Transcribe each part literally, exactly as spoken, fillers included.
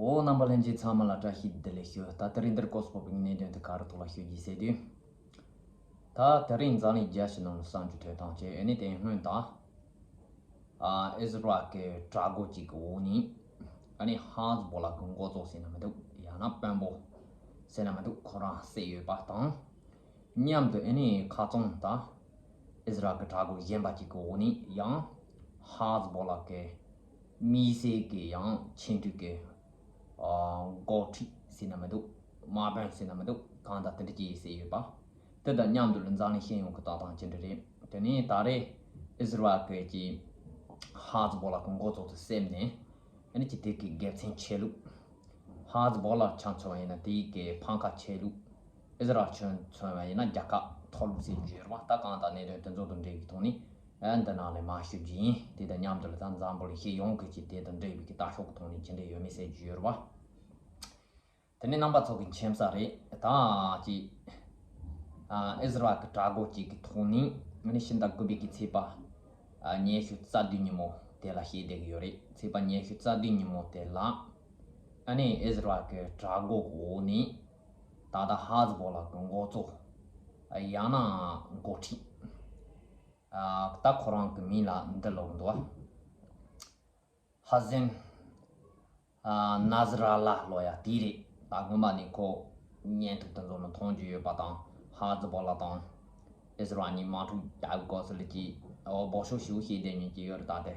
འོ། རྣམ་པ་ལྷན་རྒྱས་ཚང་མ་ལ་བཀྲ་ཤིས་བདེ་ལེགས་ཞུ། ད་དེ་རིང་འདིར་ཀོ་སི་པོ་པིང་གནད་དོན་དེ་ག་རེ་ཐོག་ལ་ཤོད་ཀྱི་ཟེར་དུས། ད་དེ་རིང་འཛམ་གླིང་རྒྱལ་སྤྱི་ནང་ལ་གསར་འགྱུར་ཐོན་སྟངས་བྱས། ཨ་ནི་དེ་སྔོན་ད་ཨ་ཨི་ཟི་རལ་གྱི་དྲག་རྒོལ་གཅིག་གི་འོག་ནས་ཨ་ནི་ཧ་ཛི་བོ་ལ་གི་འགོ་གཙོ་ཟེར་ན་མི་འདུག་ཡང་ན་དཔོན་པོ་ཟེར་ན་མི་འདུག་ཁོ་རང་བསད་ཡོད་པ་དང་། མཉམ་དུ་ཨ་ནི་ཁ་རྩང་ད་ཨི་ཟི་རལ་གྱི་དྲག་རྒོལ་གཞན་པ་གཅིག་གི་འོག་ནས་ཡང་ཧ་ཛི་བོ་ལ་གི་དམིགས་བསལ་གྱི་ཡང་ཆེས་མཐོའི་གི་ཨ་འགོ་ཁྲིད་ཟེར་ན་མི་འདུག་དམག་དཔོན་ཟེར་ན་མི་འདུག་གང་ལྟར་དེ་འདྲ་ཅིག་བསད་ཡོད་པ། དེ་དང་མཉམ་དུ་ལ་འཛམ་གླིང་ཤེས་ཡོན་གྱི་ལྟ་སྟངས་ཅི་འདྲ་རེད། དེ་ནས་ད་རེས་ཨི་ཟི་རལ་གྱི་ཧ་ཛི་བོ་ལ་གི་འགོ་གཙོ་དེ་བསད་ནས། ཨ་ནི་ཅི་དེ་གི་དགེ་མཚན་ཆེ་ལུགས། ཧ་ཛི་བོ་ལ་ཆ་མཚོན་པ་ཡིན་ན་དེའི་གི་ཕམ་ཁ་ཆེ་ལུགས། ཨི་ཟི་རལ་ཆ་མཚོན་པ་ཡིན་ན་རྒྱལ་ཁ་མཐོ་ལུགས་ཟེར་རྒྱུ་ཡོད་རེད་པ། ད་གང་ལྟར་གནད་དོན་དེ་ཚོ་དང་འབྲེལ་བའི་ཐོག་ནས་ཨ་འདི་ནང་ལ་མར་ཞུ་རྒྱུ་ཡིན། དེ་དང་མཉམ་དུ་ལ་ད་འཛམ་བུ་གླིང་སྤྱི་ཡོངས་ཀྱི་ཅིག་དེ་དང་འབྲེལ་བའི་གི་ལྟ་ཕྱོགས་ཀྱི་ཐོག་ནས་ཅི་འདྲ་ཡོད་མེད་ཟེར་རྒྱུ་ཡོད་རེད་པ། དེ་ནས་རྣམ་པ་ཚོ་གི་མཁྱེན་གསལ་རེད། ད་ཅིག་ཨ་ཨི་ཟི་རལ་གྱི་དྲག་རྒོལ་གཅིག་གི་ཐོག་ནས་ཨ་ནི་ཕྱི་ཟླ་དགུ་པའི་གི་ཚེས་པ་ཨ་ཉི་ཤུ་རྩ་བདུན་ཉིན་མོ་དེ་ལ་བཤད་བསྡད་ཀྱི་ཡོད་རེད། ཚེས་པ་ཉི་ཤུ་རྩ་བདུན་ཉིན་མོ་དེ་ལ་ཨ་ནི་ཨི་ཟི་རལ་གྱི་དྲག་རྒོལ་གྱི་འོག་ནས་ད་ལྟ་ཧ་ཛི་བོ་ལ་གི་འགོ་གཙོ་ཨ་ཡང་ན་འགོ་ཁྲིད་ཨ་ད་ཁོ་རང་གི་མིང་ལ་འདི་ལབ་འདུག་པ། ཧ་ཟན། ཨ་ནཱ་ཟི་ར་ལ་ལོ་ཡ་དེ་རེད། ད་སྔོན་མ་ནས་ཁོ་བརྙན་ཐུང་དེ་ཚོ་ནི་མཐོང་རྒྱུ་ཡོད་པ་དང་། ཧ་ཛི་བོ་ལ་དང་ཨི་ཟི་རལ་གཉིས་དམག་འཁྲུག་རྒྱག་དགོས་ཟེར་ལ་ཅིག་འོ་འབོད་ཤོག་ཞིག་བྱས་བསྡད་མཁན་ཅིག་ཡོད་རེད། ད་དེ་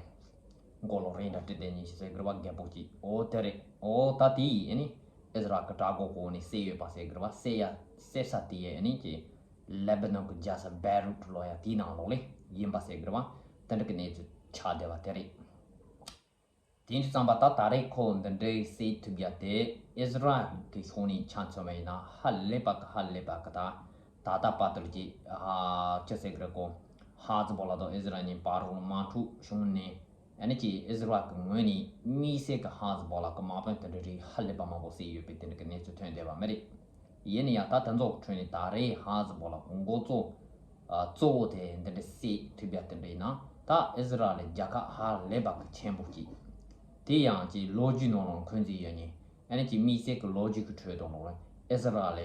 མགོ་ལོག་རིང་འདྲ་བྲིས་བསྡད་མཁན་ཞིག་ཟེར་གི་རེད་པ། རྒད་པོ་ཅིག་འོ་དེ་རེད། འོ་ད་དེ་ཡིས་ཨ་ནི་ཨི་ཟི་རལ་གྱི་དྲག་རྒོལ་གྱི་འོག་ནས་བསད་ཡོད་པ་ཟེར་གི་རེད་པ། བསད་ཡ་བསད་ས་དེ་ཡས་ཨ་ནི་ཅིག་ལེ་བྷ་ནོན་གྱི་རྒྱལ་ས་བེ་རུད་ལོ་ཡ་དེའི་ནང་ལོགས་ལ་ཡིན་པ་ཟེར་གི་རེད་པ། དེ་འདྲ་གི་གནས་ཚུལ་ཆགས་བསྡད་པ་དེ་རེད། དེ་འདྲ་ཙམ་པ་ད་ད་རེས་ཁོ་འདི་འདྲའི་བསད་ཐུབ་ཡ་དེ་ཨི་ཟི་རལ་གྱི་ཕྱོགས་ནས་ཆ་མཚོན་པ་ཡིན་ན་ཧ་ལས་པ་གི་ཧ་ལས་པ་གི་ད་ད་ལྟ་བར་དུ་ལ་ཅིག་ཧ་ཅི་ཟེར་གི་རེད་གོ། ཧ་ཛི་བོ་ལ་དང་ཨི་ཟི་རལ་གཉིས་བར་རུ་དམག་འཁྲུག་བྱུང་ནས་ཨ་ནི་ཅིག་ཨི་ཟི་རལ་གྱི་ངོས་ནས་དམིགས་བསལ་གྱི་ཧ་ཛི་བོ་ལ་གི་དམག་དཔོན་དེ་འདྲ་རིགས་ཧ་ལས་པ་མང་པོ་བསད་ཡོད་པའི་དེ་འདྲ་གི་གནས་ཚུལ་ཐོན་བསྡད་པ་མ་རེད། ཡིན་ན་ཡང་ད་དེ་ཚོ་གི་ཁྲོད་ནས་ད་རེས་ཧ་ཛི་བོ་ལ་གི་འགོ་གཙོ་ཨ་གཙོ་བོ་དེ་འདི་འདྲ་བསད་ཐུབ་ཡ་དེ་འདྲ་ཡིན་ན། ད་ཨི་ཟི་རལ་ལ་རྒྱལ་ཁ་ཧ་ལས་པ་གི་ཆེན་པོ་གཅིག་དེ་ཡང་ཅིག་ལོ་རྒྱུས་ནང་ལ་འཁོན་འཛིན་ཡོད་ནི། ཨ་ནི་ཅིག་དམིགས་བསལ་གྱི་ལོ་རྒྱུས་ཀྱི་ཁྲོད་དུ་ནང་ལ་ཨི་ཟི་རལ་ལ་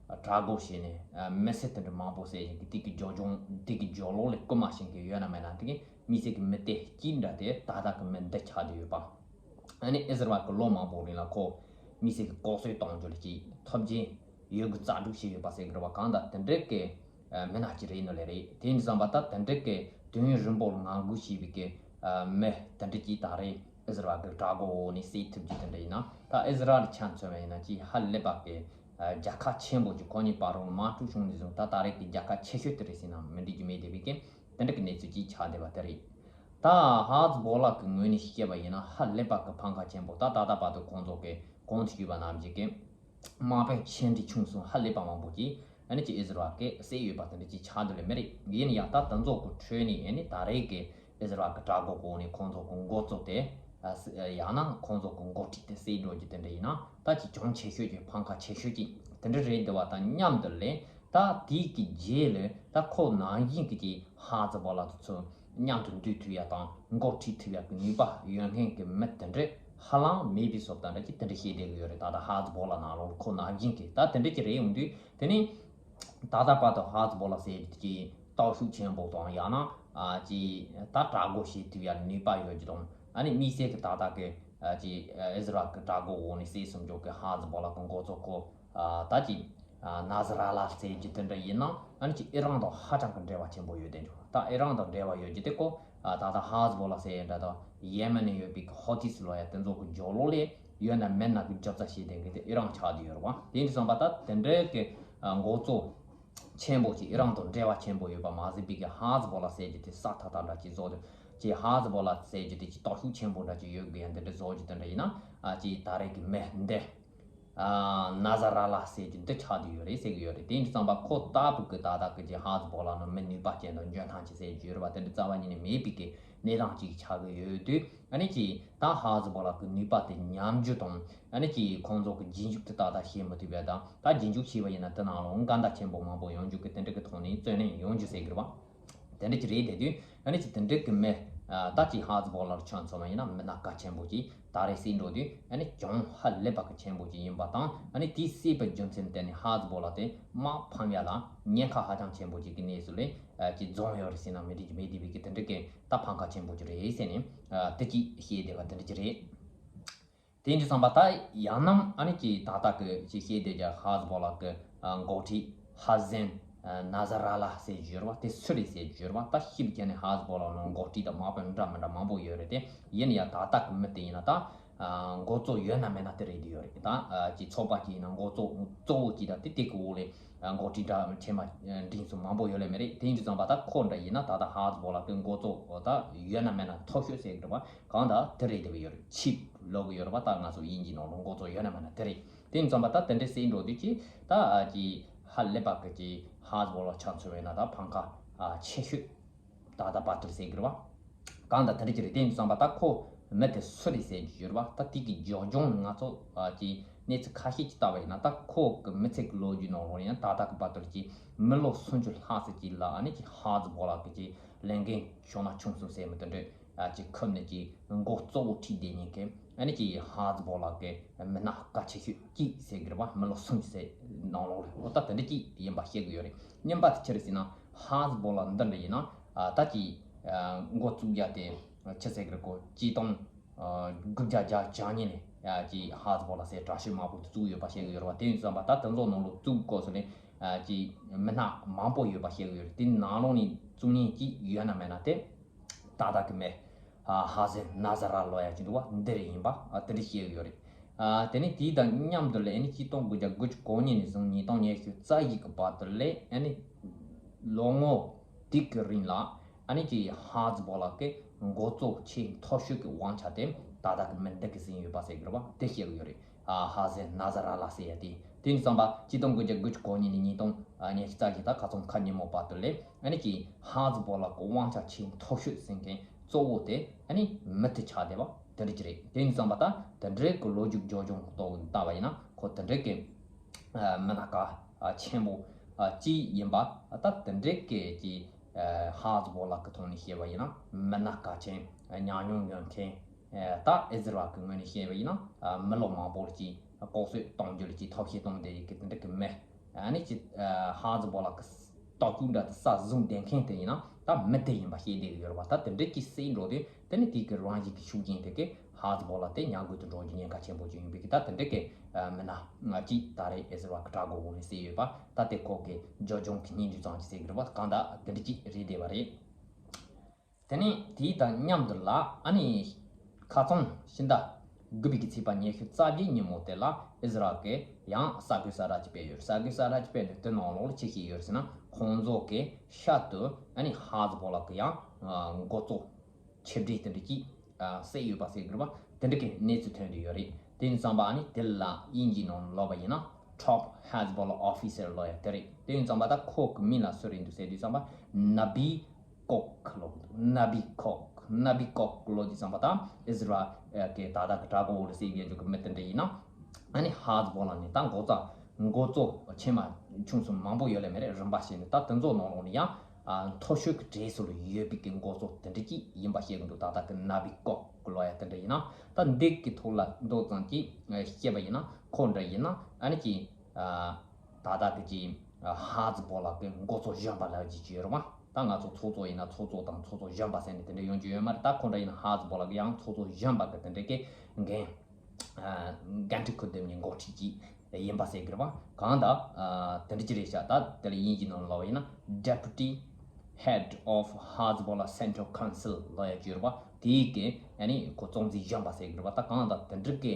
དྲག་རྒོལ་བྱས་ནས་ཨ་མི་སེར་དེ་འདྲ་མང་པོ་བསད་བཞིན་གྱི་དེ་གི་རྒྱབ་ལྗོངས་དེ་གི་རྒྱབ་ལོགས་ལ་རྐུ་མ་བྱེད་མཁན་ཡོད་ན་མེད་ན། དེ་གི་དམིགས་བསལ་གྱི་མི་དེ་གཅིག་འདྲ་དེ་ད་ལྟ་གི་མི་འདི་ཆགས་བསྡད་ཡོད་པ། ཨ་ནི་ཨི་ཟི་རལ་གྱི་ལོ་མང་པོ་རིང་ལ་ཁོ་དམིགས་བསལ་གྱི་ལྐོག་གསོད་གཏོང་རྒྱུ་ལ་ཅིག་ཐབས་ཇུས་ཡོད་དགུ་རྩལ་སྤྲུགས་བྱས་ཡོད་པ་ཟེར་གི་རེད་པ། གང་ལྟར་དེ་འདྲ་གི་ཨ་མི་སྣ་གཅིག་རེད་ནོ་ལེ་རེད། དེ་ཡིན་དུས་ཙམ་པ་ད་དེ་འདྲ་གི་དུས་ཡུན་རིང་པོར་ངང་སྒུག་བྱས་པའི་གི་ཨ་མི་དེ་འདྲ་གཅིག་ད་རེས་ཨི་ཟི་རལ་གྱི་དྲག་རྒོལ་འོག་ནས་བསད་ཐུབ་རྒྱུ་དེ་འདྲ་ཡིན་ན། ད་ཨི་ཟི་རལ་ཆ་མཚོན་པ་ཡིན་ན་ཅིག་ཧ་ལས་པ་གི་ཨ་རྒྱལ་ཁ་ཆེན་པོ་ཅིག་ཁོ་གཉིས་བར་རུ་དམག་འཁྲུག་བྱུང་ནས་བཟུང་ད་ད་རེས་ཀྱི་རྒྱལ་ཁ་ཆེ་ཤོས་དེ་རེད་ཟེར་ན་མི་འགྲིག་རྒྱུ་མེད་བསྡད་པའི་གི་དེ་འདྲ་གི་གནས་ཚུལ་ཅིག་ཆགས་བསྡད་པ་དེ་རེད། ད་ཧ་ཛི་བོ་ལ་གི་ངོས་ནས་བཤད་པ་ཡིན་ན་ཧ་ལས་པ་གི་ཕམ་ཁ་ཆེན་པོ། ད་ད་ལྟ་བར་དུ་ཁོང་ཚོ་གི་གོང་དུ་ཞུས་པ་ནང་བཞིན་གི་དམག་དཔོན་ཆེ་འབྲིང་ཆུང་གསུམ་ཧ་ལས་པ་མང་པོ་ཅིག་ཨ་ནི་ཅིག་ཨི་ཟི་རལ་གི་བསད་ཡོད་པ་དེ་འདྲ་ཅིག་ཆགས་འདུག་ལེ་མི་རེད། ཡིན་ཡང་ད་དེ་ཚོ་གི་ཁྲོད་ནས་ཨ་ནི་ད་རེས་གི་ཨི་ཟི་རལ་གི་དྲག་རྒོལ་གོ་ནས་ཁོང་ཚོ་གི་འགོ་གཙོ་དེ་ཨ་ཡང་ན་ཁོང་ཚོ་གི་འགོ་ཁྲིད་དེ་བསད་འགྲོ་རྒྱུ་དེ་འདྲ་ཡིན་ན་ད་ཅིག་གྱོང་ཆེ་ཤོས་ཀྱི་ཕམ་ཁ་ཆེ་ཤོས་ཅིག་དེ་འདྲ་རེད་འདུག་པ་དང་མཉམ་དུ་ལེ། ད་དེའི་གི་རྗེས་ལ་ད་ཁོ་ནང་བཞིན་གི་ཅིག་ཧ་ཛི་བོ་ལ་དེ་ཚོ་མཉམ་དུ་འདུས་ཐུབ་ཡ་དང་འགོ་ཁྲིད་ཐུབ་ཡ་གི་ནུས་པ་ཡོད་མཁན་གི་མི་དེ་འདྲ་ཧ་ལམ་མེད་པའི་བཟོ་ལྟ་འདྲ་ཅིག་དེ་འདྲ་བཤད་བསྡད་གི་ཡོད་རེད། ད་ལྟ་ཧ་ཛི་བོ་ལ་ནང་ལོགས་ཁོ་ནང་བཞིན་གི་ད་དེ་འདྲ་ཅིག་རེད་ཡོང་དུས། དེ་ནི་ད་ལྟ་བར་དུ་ཧ་ཛི་བོ་ལ་ཟེར་རྒྱུ་དེ་ཅིག་སྟོབས་ཤུགས་ཆེན་པོ་དང་ཡང་ན་ཨ་ཅིག་ད་དྲག་རྒོལ་བྱེད་ཐུབ་ཡ་ནུས་པ་ཡོད་རྒྱུ་དང་། ཨ་ནི་དམིགས་བསལ་གི་ད་ལྟ་གི་ཨ་ཅིག་ཨི་ཟི་རལ་གི་དྲག་རྒོལ་འོག་ནས་བསད་སོང་རྒྱུ་གི་ཧ་ཛི་བོ་ལ་གི་འགོ་གཙོ་ཁོ་ཨ་ད་ཅིག་ཨ་ནཱ་ཟི་ར་ལ་ཟེར་རྒྱུ་དེ་འདྲ་ཡིན་ན། ཨ་ནི་ཅིག་ཨི་རན་དང་ཧ་ཅང་གི་འབྲེལ་བ་ཆེན་པོ་ཡོད་དེ་འདྲ། ད་ཨི་རན་དང་འབྲེལ་བ་ཡོད་རྒྱུ་དེ་ཁོ་ཨ་ད་ལྟ་ཧ་ཛི་བོ་ལ་ཟེར་ཡ་འདྲ་དང་ཡེ་མེན་ནས་ཡོད་པའི་གི་ཧོ་ཐིས་ལོ་ཡ་དེ་ཚོ་གི་རྒྱབ་ལོགས་ལ་ཡོད་ན་མེད་ན་གི་རྒྱབ་རྩ་བྱེད་བསྡད་མཁན་དེ་ཨི་རན་ཆགས་བསྡད་ཡོད་རེད་པ། དེ་འདྲ་སོང་པ་ད་དེ་འདྲའི་གི་ཨ་འགོ་གཙོ་ཆེན་པོ་ཅིག་ཨི་རན་དང་འབྲེལ་བ་ཆེན་པོ་ཡོད་པ་མ་ཟད་པའི་གི་ཧ་ཛི་བོ་ལ་ཟེར་རྒྱུ་དེ་ས་ཐག་ཐག་འདྲ་ཅིག་བཟོ་དུས་ཅིག་ཧ་ཛི་བོ་ལ་ཟེར་རྒྱུ་དེ་ཅིག་སྟོབས་ཤུགས་ཆེན་པོ་འདྲ་ཅིག་ཡོད་དགོས་ཡ་འདི་འདྲ་བཟོ་རྒྱུ་དེ་འདྲ་ཡིན་ན། ཨ་ཅིག་ད་རེས་ཀྱི་མི་འདི་ཨ་ནཱ་ཟི་ར་ལ་ཟེར་རྒྱུ་འདི་ཆགས་བསྡད་ཡོད་རེད་ཟེར་གི་ཡོད་རེད། དེ་འདྲ་ཙམ་པ་ཁོ་ལྟ་བུ་གི་ད་ལྟ་གི་ཅིག་ཧ་ཛི་བོ་ལ་ནི་མི་ནུས་པ་ཅན་དང་འཇོན་ཐང་ཅན་ཟེར་རྒྱུ་ཡོད་རེད་པ། དེ་འདྲ་རྩ་བ་ཉིད་ནས་མེད་པའི་གི་གནས་སྟངས་ཅིག་ཆགས་གི་ཡོད་དུས། ཨ་ནི་ཅིག་ད་ཧ་ཛི་བོ་ལ་གི་ནུས་པ་དེ་ཉམས་རྒྱུ་དང་། ཨ་ནི་ཅིག་ཁོང་ཚོ་གི་རྗེས་འཇུག་དེ་ཏག་ཏག་བྱེད་མི་ཐུབ་པ་དང་། ད་རྗེས་འཇུག་བྱས་པ་ཡིན་ན་དེ་ནང་ལ་འགལ་ཟླ་ཆེན་པོ་མང་པོ་ཡོང་རྒྱུ་གི་དེ་འདྲ་གི་ཐོག་ནས་བརྩོན་ལེན་ཡོང་རྒྱུ་ཟེར་གི་རེད་པ། དེ་འདྲ་ཅིག་རེད། དེ་དུས་ཨ་ནི་ཅིག་དེ་འདྲ་གི་མི་ད་ཅིག་ཧ་ཛི་བོ་ལ་ཆ་མཚོན་པ་ཡིན་ན་མི་སྣ་གལ་ཆེན་པོ་ཅིག་ ད་རེས་བསད་འགྲོ་དུས་ཨ་ནི་གྱོང་ཧ་ལས་པ་གི་ཆེན་པོ་ཅིག་ཡིན་པ་དང་། ཨ་ནི་དེའི་བསད་པའི་རྒྱུ་མཚན་དེ་ནི་ཧ་ཛི་བོ་ལ་དེ་དམག་ཕམ་ཡ་ལ་ཉེན་ཁ་ཧ་ཅང་ཆེན་པོ་ཅིག་གི་གནས་སུ་ལས་ཨ་ཅིག་འཛོམས་ཡོད་རེད་ཟེར་ན་མི་འགྲིག་གི་མེད། དེ་བས་ཀྱི་དེ་འདྲ་གི་ད་ཕམ་ཁ་ཆེན་པོ་ཅིག་རེད་ཟེར་ནས་ཨ་དེ་ཅིག་བཤད་བསྡད་པ་དེ་འདྲ་ཅིག་རེད། དེ་འདྲ་བསམ་པ་ད་ཡང་ནམ་ཨ་ནི་ཅིག་ད་ལྟ་གི་ཅིག་བཤད་བསྡད་རྒྱུ་ཧ་ཛི་བོ་ལ་གི་ཨ་འགོ་ཁྲིད་ཧ་ཟན་ཨ་ན་ཟ་ར་ལ་ཟེར་རྒྱུ་རེད་བ། དེ་སུ་རེད་ཟེར་རྒྱུ་རེད་བ། ད་ཤེས་རྒྱུ་ནི་ཧ་ཛི་བོ་ལ་ནང་འགོ་ཁྲིད་དང་དམག་དཔོན་འདྲ་མི་འདྲ་མང་པོ་ཡོད་རེད། དེ་ཡིན་ཡང་ད་ལྟ་གི་མི་དེ་ཡིན་ན་ད་ཨ་འགོ་གཙོ་ཡོད་ན་མེད་ན་དེ་རེད་དེ་ཡོད་རེད། ད་ཨ་ཅིག་ཚོགས་པ་ཅིག་ཡིན་ན་འགོ་གཙོ་གཙོ་བོ་ཅིག་དང་དེ་དེ་གི་འོག་ལས་ཨ་འགོ་ཁྲིད་འདྲ་ཁྲེལ་མ་འགྲིག་སོང་མང་པོ་ཡོད་ལེ་མེད་རེད། དེ་ཡིན་དུས་ཙམ་པ་ད་ཁོ་འདྲ་ཡིན་ན་ད་ལྟ་ཧ་ཛི་བོ་ལ་གི་འགོ་གཙོ་ད་ཡོད་ན་མེད་ན་མཐོ་ཤོས་ཟེར་གི་རེད་བ། གང་ལྟར་དེ་རེད་དེ་བས་ཡོད་རེད། ཆིབས་ལོག་གི་ཡོད་རེད་བ། ད་ང་ཚོ་དབྱིན་ཇིའི་ནང་ལ་འགོ་གཙོ་ཡོད་ན་མེད་ན་དེ་རེད། དེ་ཡིན་ཙམ་པ་ད་དེ་འདྲའི་བསད་འགྲོ་དུས་ཀྱི་ད་ཨ་ཀྱི་ཧ་ལས་པ་གི་ཀྱི་ཧ་ཛི་བོ་ལ་ཆ་མཚོན་པས་ན་ད་ཕམ་ཁ་ཨ་ཆེ་ཤོས་ད་ད་པ་ཏུར་ཟེར་གི་རེད་བ། གང་ལྟར་དེ་འདྲ་ཅིག་རེད། དེ་ཡིན་ཙམ་པ་ད་ཁོ་མི་དེ་སུ་རེད་ཟེར་རྒྱུ་ཡོད་རེད་བ། ད་དེ་གི་རྒྱབ་ལྗོངས་ང་ཚོ་ཨ་ཀྱི་གནས་ཚུལ་ཁ་ཤས་ཀྱི་ལྟ་བ་ཡིན་ན་ད་ཁོ་གི་མི་ཚེ་གི་ལོ་རྒྱུས་ནང་ལོགས་ཡིན་ན་ད་ད་གི་པ་ཏུར་ཀྱི་མི་ལོ་སུམ་ཅུ་ལྷག་ཙམ་ཅིག་ལ་ཨ་ནི་ཀྱི་ཧ་ཛི་བོ་ལ་གི་ཀྱི་ལས་འགན་ཆུང་ན་ཆུང་སོང་ཟེར་མི་དེ་འདྲ། ཨ་ཅིག་ཁུར་ནས་ཀྱི་འགོ་གཙོ་བོ་ཁྲིད་བསྡད་མཁན་གྱི་ཨ་ནི་ཀྱི་ཧ་ཛི་བོ་ལ་གི་མི་སྣ་གལ་ཆེ་ཤོས་གཅིག་ཟེར་གི་རེད་བ། མི་ལོ་སུམ་ཅུ་ཟེར་ནང་ལོགས་རེད། འོ་ད་དེ་འདྲ་གཅིག་ཡིན་པ་ཤེས་གི་ཡོད་རེད། གཉིས་པ་དེ་ཅི་རེད་ཟེར་ན་ཧ་ཛི་བོ་ལ་འདི་འདྲ་ཡིན་ན་ཨ་ད་ཀྱི་ཨ་འགོ་བཙུགས་རྒྱུ་དེ་ཅི་ཟེར་གི་རེད། གོ་ཆིག་སྟོང་ཨ་དགུ་བརྒྱ་བརྒྱད་ཅུ་གྱ་གཉིས་ནས་ཨ་ཀྱི་ཧ་ཛི་བོ་ལ་ཟེར་དྲག་ཤོས་དམག་དཔུང་དེ་བཙུགས་ཡོད་པ་ཤེས་གི་ཡོད་རེད་བ། དེ་ཡིན་ཙམ་པ་ད་དེ་ཚོ་ནང་ལོགས་བཙུགས་སྐབས་སུ་ནས་ཨ་ཀྱི་མི་སྣ་མང་པོ་ཡོད་པ་ཤེས་གི་ཡོད་རེད། དེ་ནང་ལོགས་ནས་བཙུགས་མཁན་གཅིག་ཡོད་ན་མེད་ན་དེ། ཏག་ཏག་གི་མེད། ཨ་ཧ་ཟེར་ན་ཟ་ར་ལོ་ཡ་ཅིག་འདུག་བ། འདི་རེད་ཡིན་པ་ཨ་དེ་འདྲ་བཤད་ཡོད་རེད། ཨ་དེ་ནས་དེའི་དང་མཉམ་དུ་ལ་ཨ་ནི་ཆིག་སྟོང་དགུ་བརྒྱ་དགུ་བཅུ་གོ་གཉིས་ནས་བཟུང་ཉིས་སྟོང་ཉི་ཤུ་རྩ་བཞི་གི་བར་དུ་ལ་ཨ་ནི་ལོ་ངོ་དེ་གི་རིང་ལ་ཨ་ནི་ཀྱི་ཧ་ཛི་བོ་ལ་གི་འགོ་གཙོ་ཆེས་མཐོ་ཤོས་ཀྱི་དབང་ཆ་དེ་ཏག་ཏག་གི་མི་འདི་གི་ཟིན་ཡོད་པ་ཟེར་གི་རེད་བ། དེ་བཤད་གི་ཡོད་རེད། ཨ་ཧ་ཟེར་ན་ཟ་ར་ལ་ཟེར་ཡ་དེ། དེ་ཡིན་ཙམ་པ་ཆིག་སྟོང་དགུ་བརྒྱ་དགུ་བཅུ་གོ་གཉིས་ནས་ཉིས་སྟོང་ཉི་ཤུ་རྩ་བཞི་ད་ཁ་སང་ཁ་ཉིན་མོ་བར་དུ་ལས་ཨ་ནི་ཀྱི་ཧ་ཛི་བོ་ལ་གི་དབང་ཆ་ཆེས་མཐོ་ཤོས་ཟིན་མཁན་གཙོ་བོ་དེ་ཨ་ནི་མི་དེ་ཆགས་བསྡད་པ་དེ་འདྲ་ཅིག་རེད། དེ་ཡིན་ཙམ་པ་ད་དེ་འདྲའི་གི་ལོ་རྒྱུས་རྒྱབ་ལྗོངས་ཐོག་ལྟ་བ་ཡིན་ན་ཁོ་དེ་འདྲའི་གི་ཨ་མི་སྣ་གལ་ཆེན་པོ་ཨ་གཅིག་ཡིན་པ། ད་དེ་འདྲའི་གི་ཀྱི་ཨ་ཧ་ཛི་བོ་ལ་གི་ཐོག་ནས་བཤད་པ་ཡིན་ན་མི་སྣ་གལ་ཆེན་ཉམས་མྱོང་ཡོད་མཁན། ད་ཨི་ཟི་རལ་གྱི་ངོས་ནས་བཤད་པ་ཡིན་ན་མི་ལོ་མང་པོ་ལ་ཅིག་ལྐོག་གསོད་གཏོང་རྒྱུ་ལ་ཅིག་ཐབས་ཤེས་གཏོང་བསྡད་ཡོད་ཀྱི་དེ་འདྲ་གི་མི། ཨ་ནི་ཅིག་ཧ་ཛི་བོ་ལ་གི་སྟོབས་ཤུགས་འདྲ་དེ་ས་བཟུང་བསྡད་མཁན་དེ་ཡིན་ན་ད་མི་དེ་ཡིན་པ་ཤེས་བསྡད་ཀྱི་ཡོད་རེད་བ། ད་དེ་འདྲ་ཅིག་བསད་འགྲོ་དུས་དེ་ནི་དེ་གི་རང་བཞིན་གྱི་ཤུགས་རྐྱེན་དེ་གི་ཧ་ཛི་བོ་ལ་དེ་ཉམས་རྒུད་དུ་འགྲོ་རྒྱུ་ཉེན་ཁ་ཆེན་པོ་ཅིག་ཡིན་པའི་གི་ད་དེ་འདྲ་གི་མི་སྣ་ང་ཅིག་ད་རེས་ཨི་ཟི་རལ་གི་དྲག་རྒོལ་འོག་ནས་བསད་ཡོད་པ། ད་དེ་ཁོ་གི་རྒྱབ་ལྗོངས་ཀྱི་སྙིང་བསྡུས་ཙམ་ཅིག་བསད་ཀྱི་རེད་བ། གང་ལྟར་དེ་འདྲ་ཅིག་རེད་བསྡད་པ་རེད། དེ་ནས་དེའི་དང་མཉམ་དུ་ལ་ཨ་ནི་ཁ་སང་ཕྱི་ཟླ་དགུ་པའི་གི་ཚེས་པ་ཉི་ཤུ་རྩ་བརྒྱད་ཉིན་མོ་དེ་ལ་ཨི་ཟི་རལ་གྱིས་ཡང་གསར་འགོད་གསལ་བསྒྲགས་ཅིག་སྤེལ་ཡོད། གསར་འགོད་གསལ་བསྒྲགས་ཅིག་སྤེལ་ནས་དེ་ནང་ལོགས་ལ་ཅི་བཤད་ཡོད་ཟེར་ན་ཁོང་ཚོ་གི་ཤར་དུ་ཨ་ནི་ཧ་ཛི་བོ་ལ་གི་ཡང་འགོ་གཙོ་ཆེ་གྲས་དེ་འདྲ་ཅིག་བསད་ཡོད་པ་ཟེར་གི་རེད་བ། དེ་འདྲ་གི་གནས་ཚུལ་ཐོན་བསྡད་ཡོད་རེད། དེ་ཡིན་ཙམ་པ་ཨ་ནི་དེ་ལ་དབྱིན་ཇིའི་ནང་ལབ་པ་ཡིན་ན་Top Hezbollah Officer ལབ་ཡ་དེ་རེད། དེ་ཡིན་ཙམ་པ་ད་ཁོ་གི་མིང་ལ་སུ་རེད་འདུག་ཟེར་དུས་ཙམ་པ་ནཱ་བི་ཀོག་ལབ་གི་འདུག་ནཱ་བི་ཀོག་ནཱ་བི་ཀོག་ལབ་དུས་ཙམ་པ་ད་ཨི་ཟི་རལ་གི་ད་ལྟ་གི་དྲག་པོ་འོག་ལ་བསད་ཡོད་རྒྱུ་གི་མི་དེ་འདྲ་ཡིན་ན་ཨ་ནི་ཧ་ཛི་བོ་ལ་ནས་ད་འགོ་རྩ་འགོ་གཙོ་ཆེ་མ་ཆུང་གསུམ་མང་པོ་ཡོད་ལེ་མེད་རེད། རིམ་པ་བྱས་ནས་ད་དེ་ཚོ་ནང་ལོགས་ནས་ཡང་ཨ་མཐོ་ཤོས་ཀྱི་གྲས་སུ་ལ་ཡོད་པའི་གི་འགོ་གཙོ་དེ་འདྲ་ཅིག་ཡིན་པ་བཤད་གི་འདུག་ད་ལྟ་གི་ནཱ་བི་ཀོག་ལབ་ཡ་དེ་འདྲ་ཡིན་ན་ད་འདི་གི་ཐོག་ལ་མདོ་ཙམ་ཅིག་བཤད་པ་ཡིན་ན་ཁོ་འདྲ་ཡིན་ན་ཨ་ནི་ཅིག་ཨ་ད་ལྟ་གི་ཅིག་ཧ་ཛི་བོ་ལ་གི་འགོ་གཙོ་གཞོན་པ་ལབ་ཀྱི་ཅིག་ཡོད་རེད་མ། ད་ང་ཚོ་ཚོགས་གཙོ་ཡིན་ན་ཚོགས་གཙོ་དང་ཚོགས་གཙོ་གཞོན་པ་ཟེར་ནས་དེ་འདྲ་ཡོང་རྒྱུ་ཡོད་མ་རེད། ད་ཁོ་འདྲ་ཡིན་ན་ཧ་ཛི་བོ་ལ་གི་ཡང་ཚོགས་གཙོ་གཞོན་པ་གི་དེ་འདྲ་གི་འགན་འགན་འཁྲི་འཁུར་བསྡད་མཁན་འགོ་ཁྲིད་ཅིག་ཡིན་པ་ཟེར་གི་རེད་བ། གང་ལྟར་དེ་འདྲ་ཅིག་རེད་ཤག་ད་དེ་ལ་དབྱིན་ཇིའི་ནང་ལ་ལབ་པ་ཡིན་ན་Deputy Head of Hezbollah Central Council ལབ་ཡ་ཅིག་ཡོད་རེད་བ། དེའི་གི་ཨ་ནི་ཁོ་གཙོ་འཛིན་གཞོན་པ་ཟེར་གི་རེད་བ། ད་གང་ལྟར་དེ་འདྲ་གི་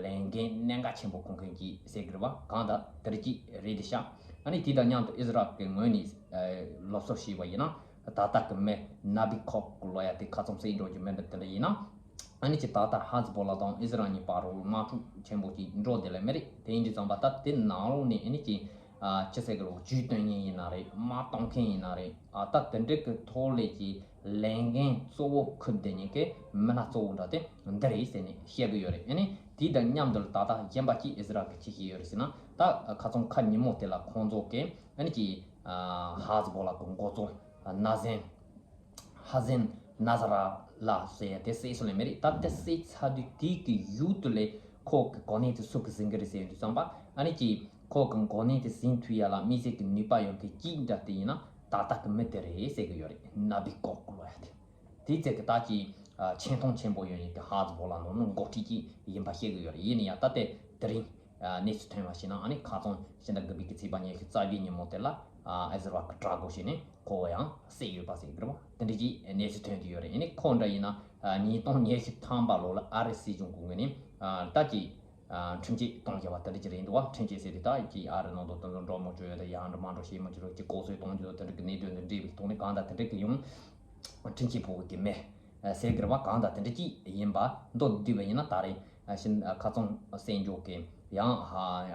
ལས་འགན་གནད་འགག་ཆེན་པོ་འཁུར་མཁན་ཅིག་ཟེར་གི་རེད་བ། གང་ལྟར་དེ་འདྲ་ཅིག་རེད་ཤག་ཨ་ནི་དེ་དང་མཉམ་དུ་ཨི་ཟི་རལ་གི་ངོས་ནས་སློབ་གསོ་ཞུས་པ་ཡིན་ན་ད་ལྟ་གི་མི་ནཱ་བི་ཀོག་ལབ་ཡ་དེ་ཁ་ཚོམ་ཟིན་འགྲོ་རྒྱུ་མེད་འདྲ་དེ་འདྲ་ཡིན་ན། ཨ་ནི་ཅིག་ད་ལྟ་ཧ་ཛི་བོ་ལ་དང་ཨི་ཟི་རལ་གཉིས་བར་ལ་དམག་འཁྲུག་ཆེན་པོ་ཅིག་འགྲོ་བསྡད་ལེ་མེད་རེད། དེ་ཡིན་དུས་ཙམ་པ་ད་དེ་ནང་ལོགས་ནས་ཨ་ནི་ཅིག་ཨ་ཅི་ཟེར་གི་རེད། ཇུས་སྟོན་མཁན་ཡིན་ན་རེད། དམག་གཏོང་མཁན་ཡིན་ན་རེད། ཨ་ད་དེ་འདྲའི་གི་ཐོག་ལས་ཀྱི་ལས་འགན་གཙོ་བོ་འཁུར་བསྡད་མཁན་གྱི་མི་སྣ་གཙོ་བོ་འདྲ་དེ་འདི་རེད་ཟེར་ནས་བཤད་གི་ཡོད་རེད། ཨ་ནི་དེ་དང་མཉམ་དུ་ད་ལྟ་གཞན་པ་ཅིག་ཨི་ཟི་རལ་གྱིས་ཅི་བཤད་ཡོད་རེད་ཟེར་ན། ད་ཁ་སང་ཁ་ཉིན་མོ་དེ་ལ་ཁོང་ཚོ་གིས་ཨ་ནི་ཅིག་ཨ་ཧ་ཛི་བོ་ལ་གི་འགོ་གཙོ་ན་ཟན་ཧ་ཟན་ན་ཟ་ར་ ལ་ཟེར་ཡ་དེ་བསད་སོང་ལེ་མེ་རེད། ད་དེ་བསད་ཚར་དུས་དེའི་གི་ཡུལ་དུ་ལས་ཁོ་གི་གོ་གནས་དེ་སུ་གི་ཟིན་གི་རེད་ཟེར་ཡོང་དུས་ཙམ་པ། ཨ་ནི་ཀྱི་ཁོ་གི་གོ་གནས་དེ་ཟིན་ཐུབ་ཡ་ལ་དམིགས་བསལ་གི་ནུས་པ་ཡོད་མཁན་གཅིག་འདྲ་དེ་ཡིན་ན་ད་ལྟ་གི་མི་དེ་རེད་ཟེར་གི་ཡོད་རེད། ན་བི་ཀོག་ལོ་ཡ་དེ། དེའི་ཚེ་གི་ད་ཀྱི་ཆེ་མཐོང་ཆེན་པོ་ཡོད་མཁན་གི་ཧ་ཛི་བོ་ལ་ནོར་ནོར་འགོ་ཁྲིད་ཅིག་ཡིན་པ་ཤེས་གི་ཡོད་རེད། ཡིན་ན་ཡང་ད་དེ་དེ་རིང་གནས་ཚུལ་ཐོན་པ་ཞིག་ན། ཨ་ནི་ཁ་སང་ཕྱི་ཟླ་དགུ་པའི་གི་ཚེས་པ་ཉི་ཤུ་རྩ་བརྒྱད་ཉིན་མོ་དེ་ལ་ཨེ་ཟི་ར་གི་དྲག་འགོ་བྱས་ནས་ཁོ་ཡང་བསད་ཡོད་པ་ཟེར་གི་རེད་བ། དེ་འདྲ་ཅིག་གནས་ཚུལ་ཐོན་དུ་ཡོད་རེད། ཡིན་ནའི་ཁོ་འདྲ་ཡིན་ན་ཉིས་སྟོང་ཉི་ཤུ་ཐམ་པ་ལོ་ལ་ཨ་རི་སྲིད་གཞུང་གི་ངོས་ནས་ད་ཀྱི་ཁྲིམས་ཆད་གཏོང་བཞག་པ་དེ་འདྲ་ཅིག་རེད་འདུག་བ། ཁྲིམས་ཆད་ཟེར་དུས་ད་ཀྱི་ཨ་རི་ནང་དུ་དེ་ཚོ་འགྲོ་མི་ཆོག་ཡོད་དེ། ཡང་འགྲོ་མ་འགྲོ་བྱེད་མི་ཆོག་ཅིག་ལྐོག་གསོད་གཏོང་རྒྱུ་དེ་འདྲ་གི་གནད་དོན་དང་འབྲེལ་བའི་ཐོག་ནས་གང་ལྟར་དེ་འདྲ་གི་ཡང་ཁྲིམས་ཆད་ཕོག་གི་མེད་ཟེར་གི་རེད་བ། གང་ལྟར་དེ་འདྲ་ཅིག་ཡིན་པ་མདོར་བསྡུས་པ་ཡིན་ན་ད་རེས་ཤིན་ཁ་སང་གསན་འཇོག་གི་ཡང་ཧ་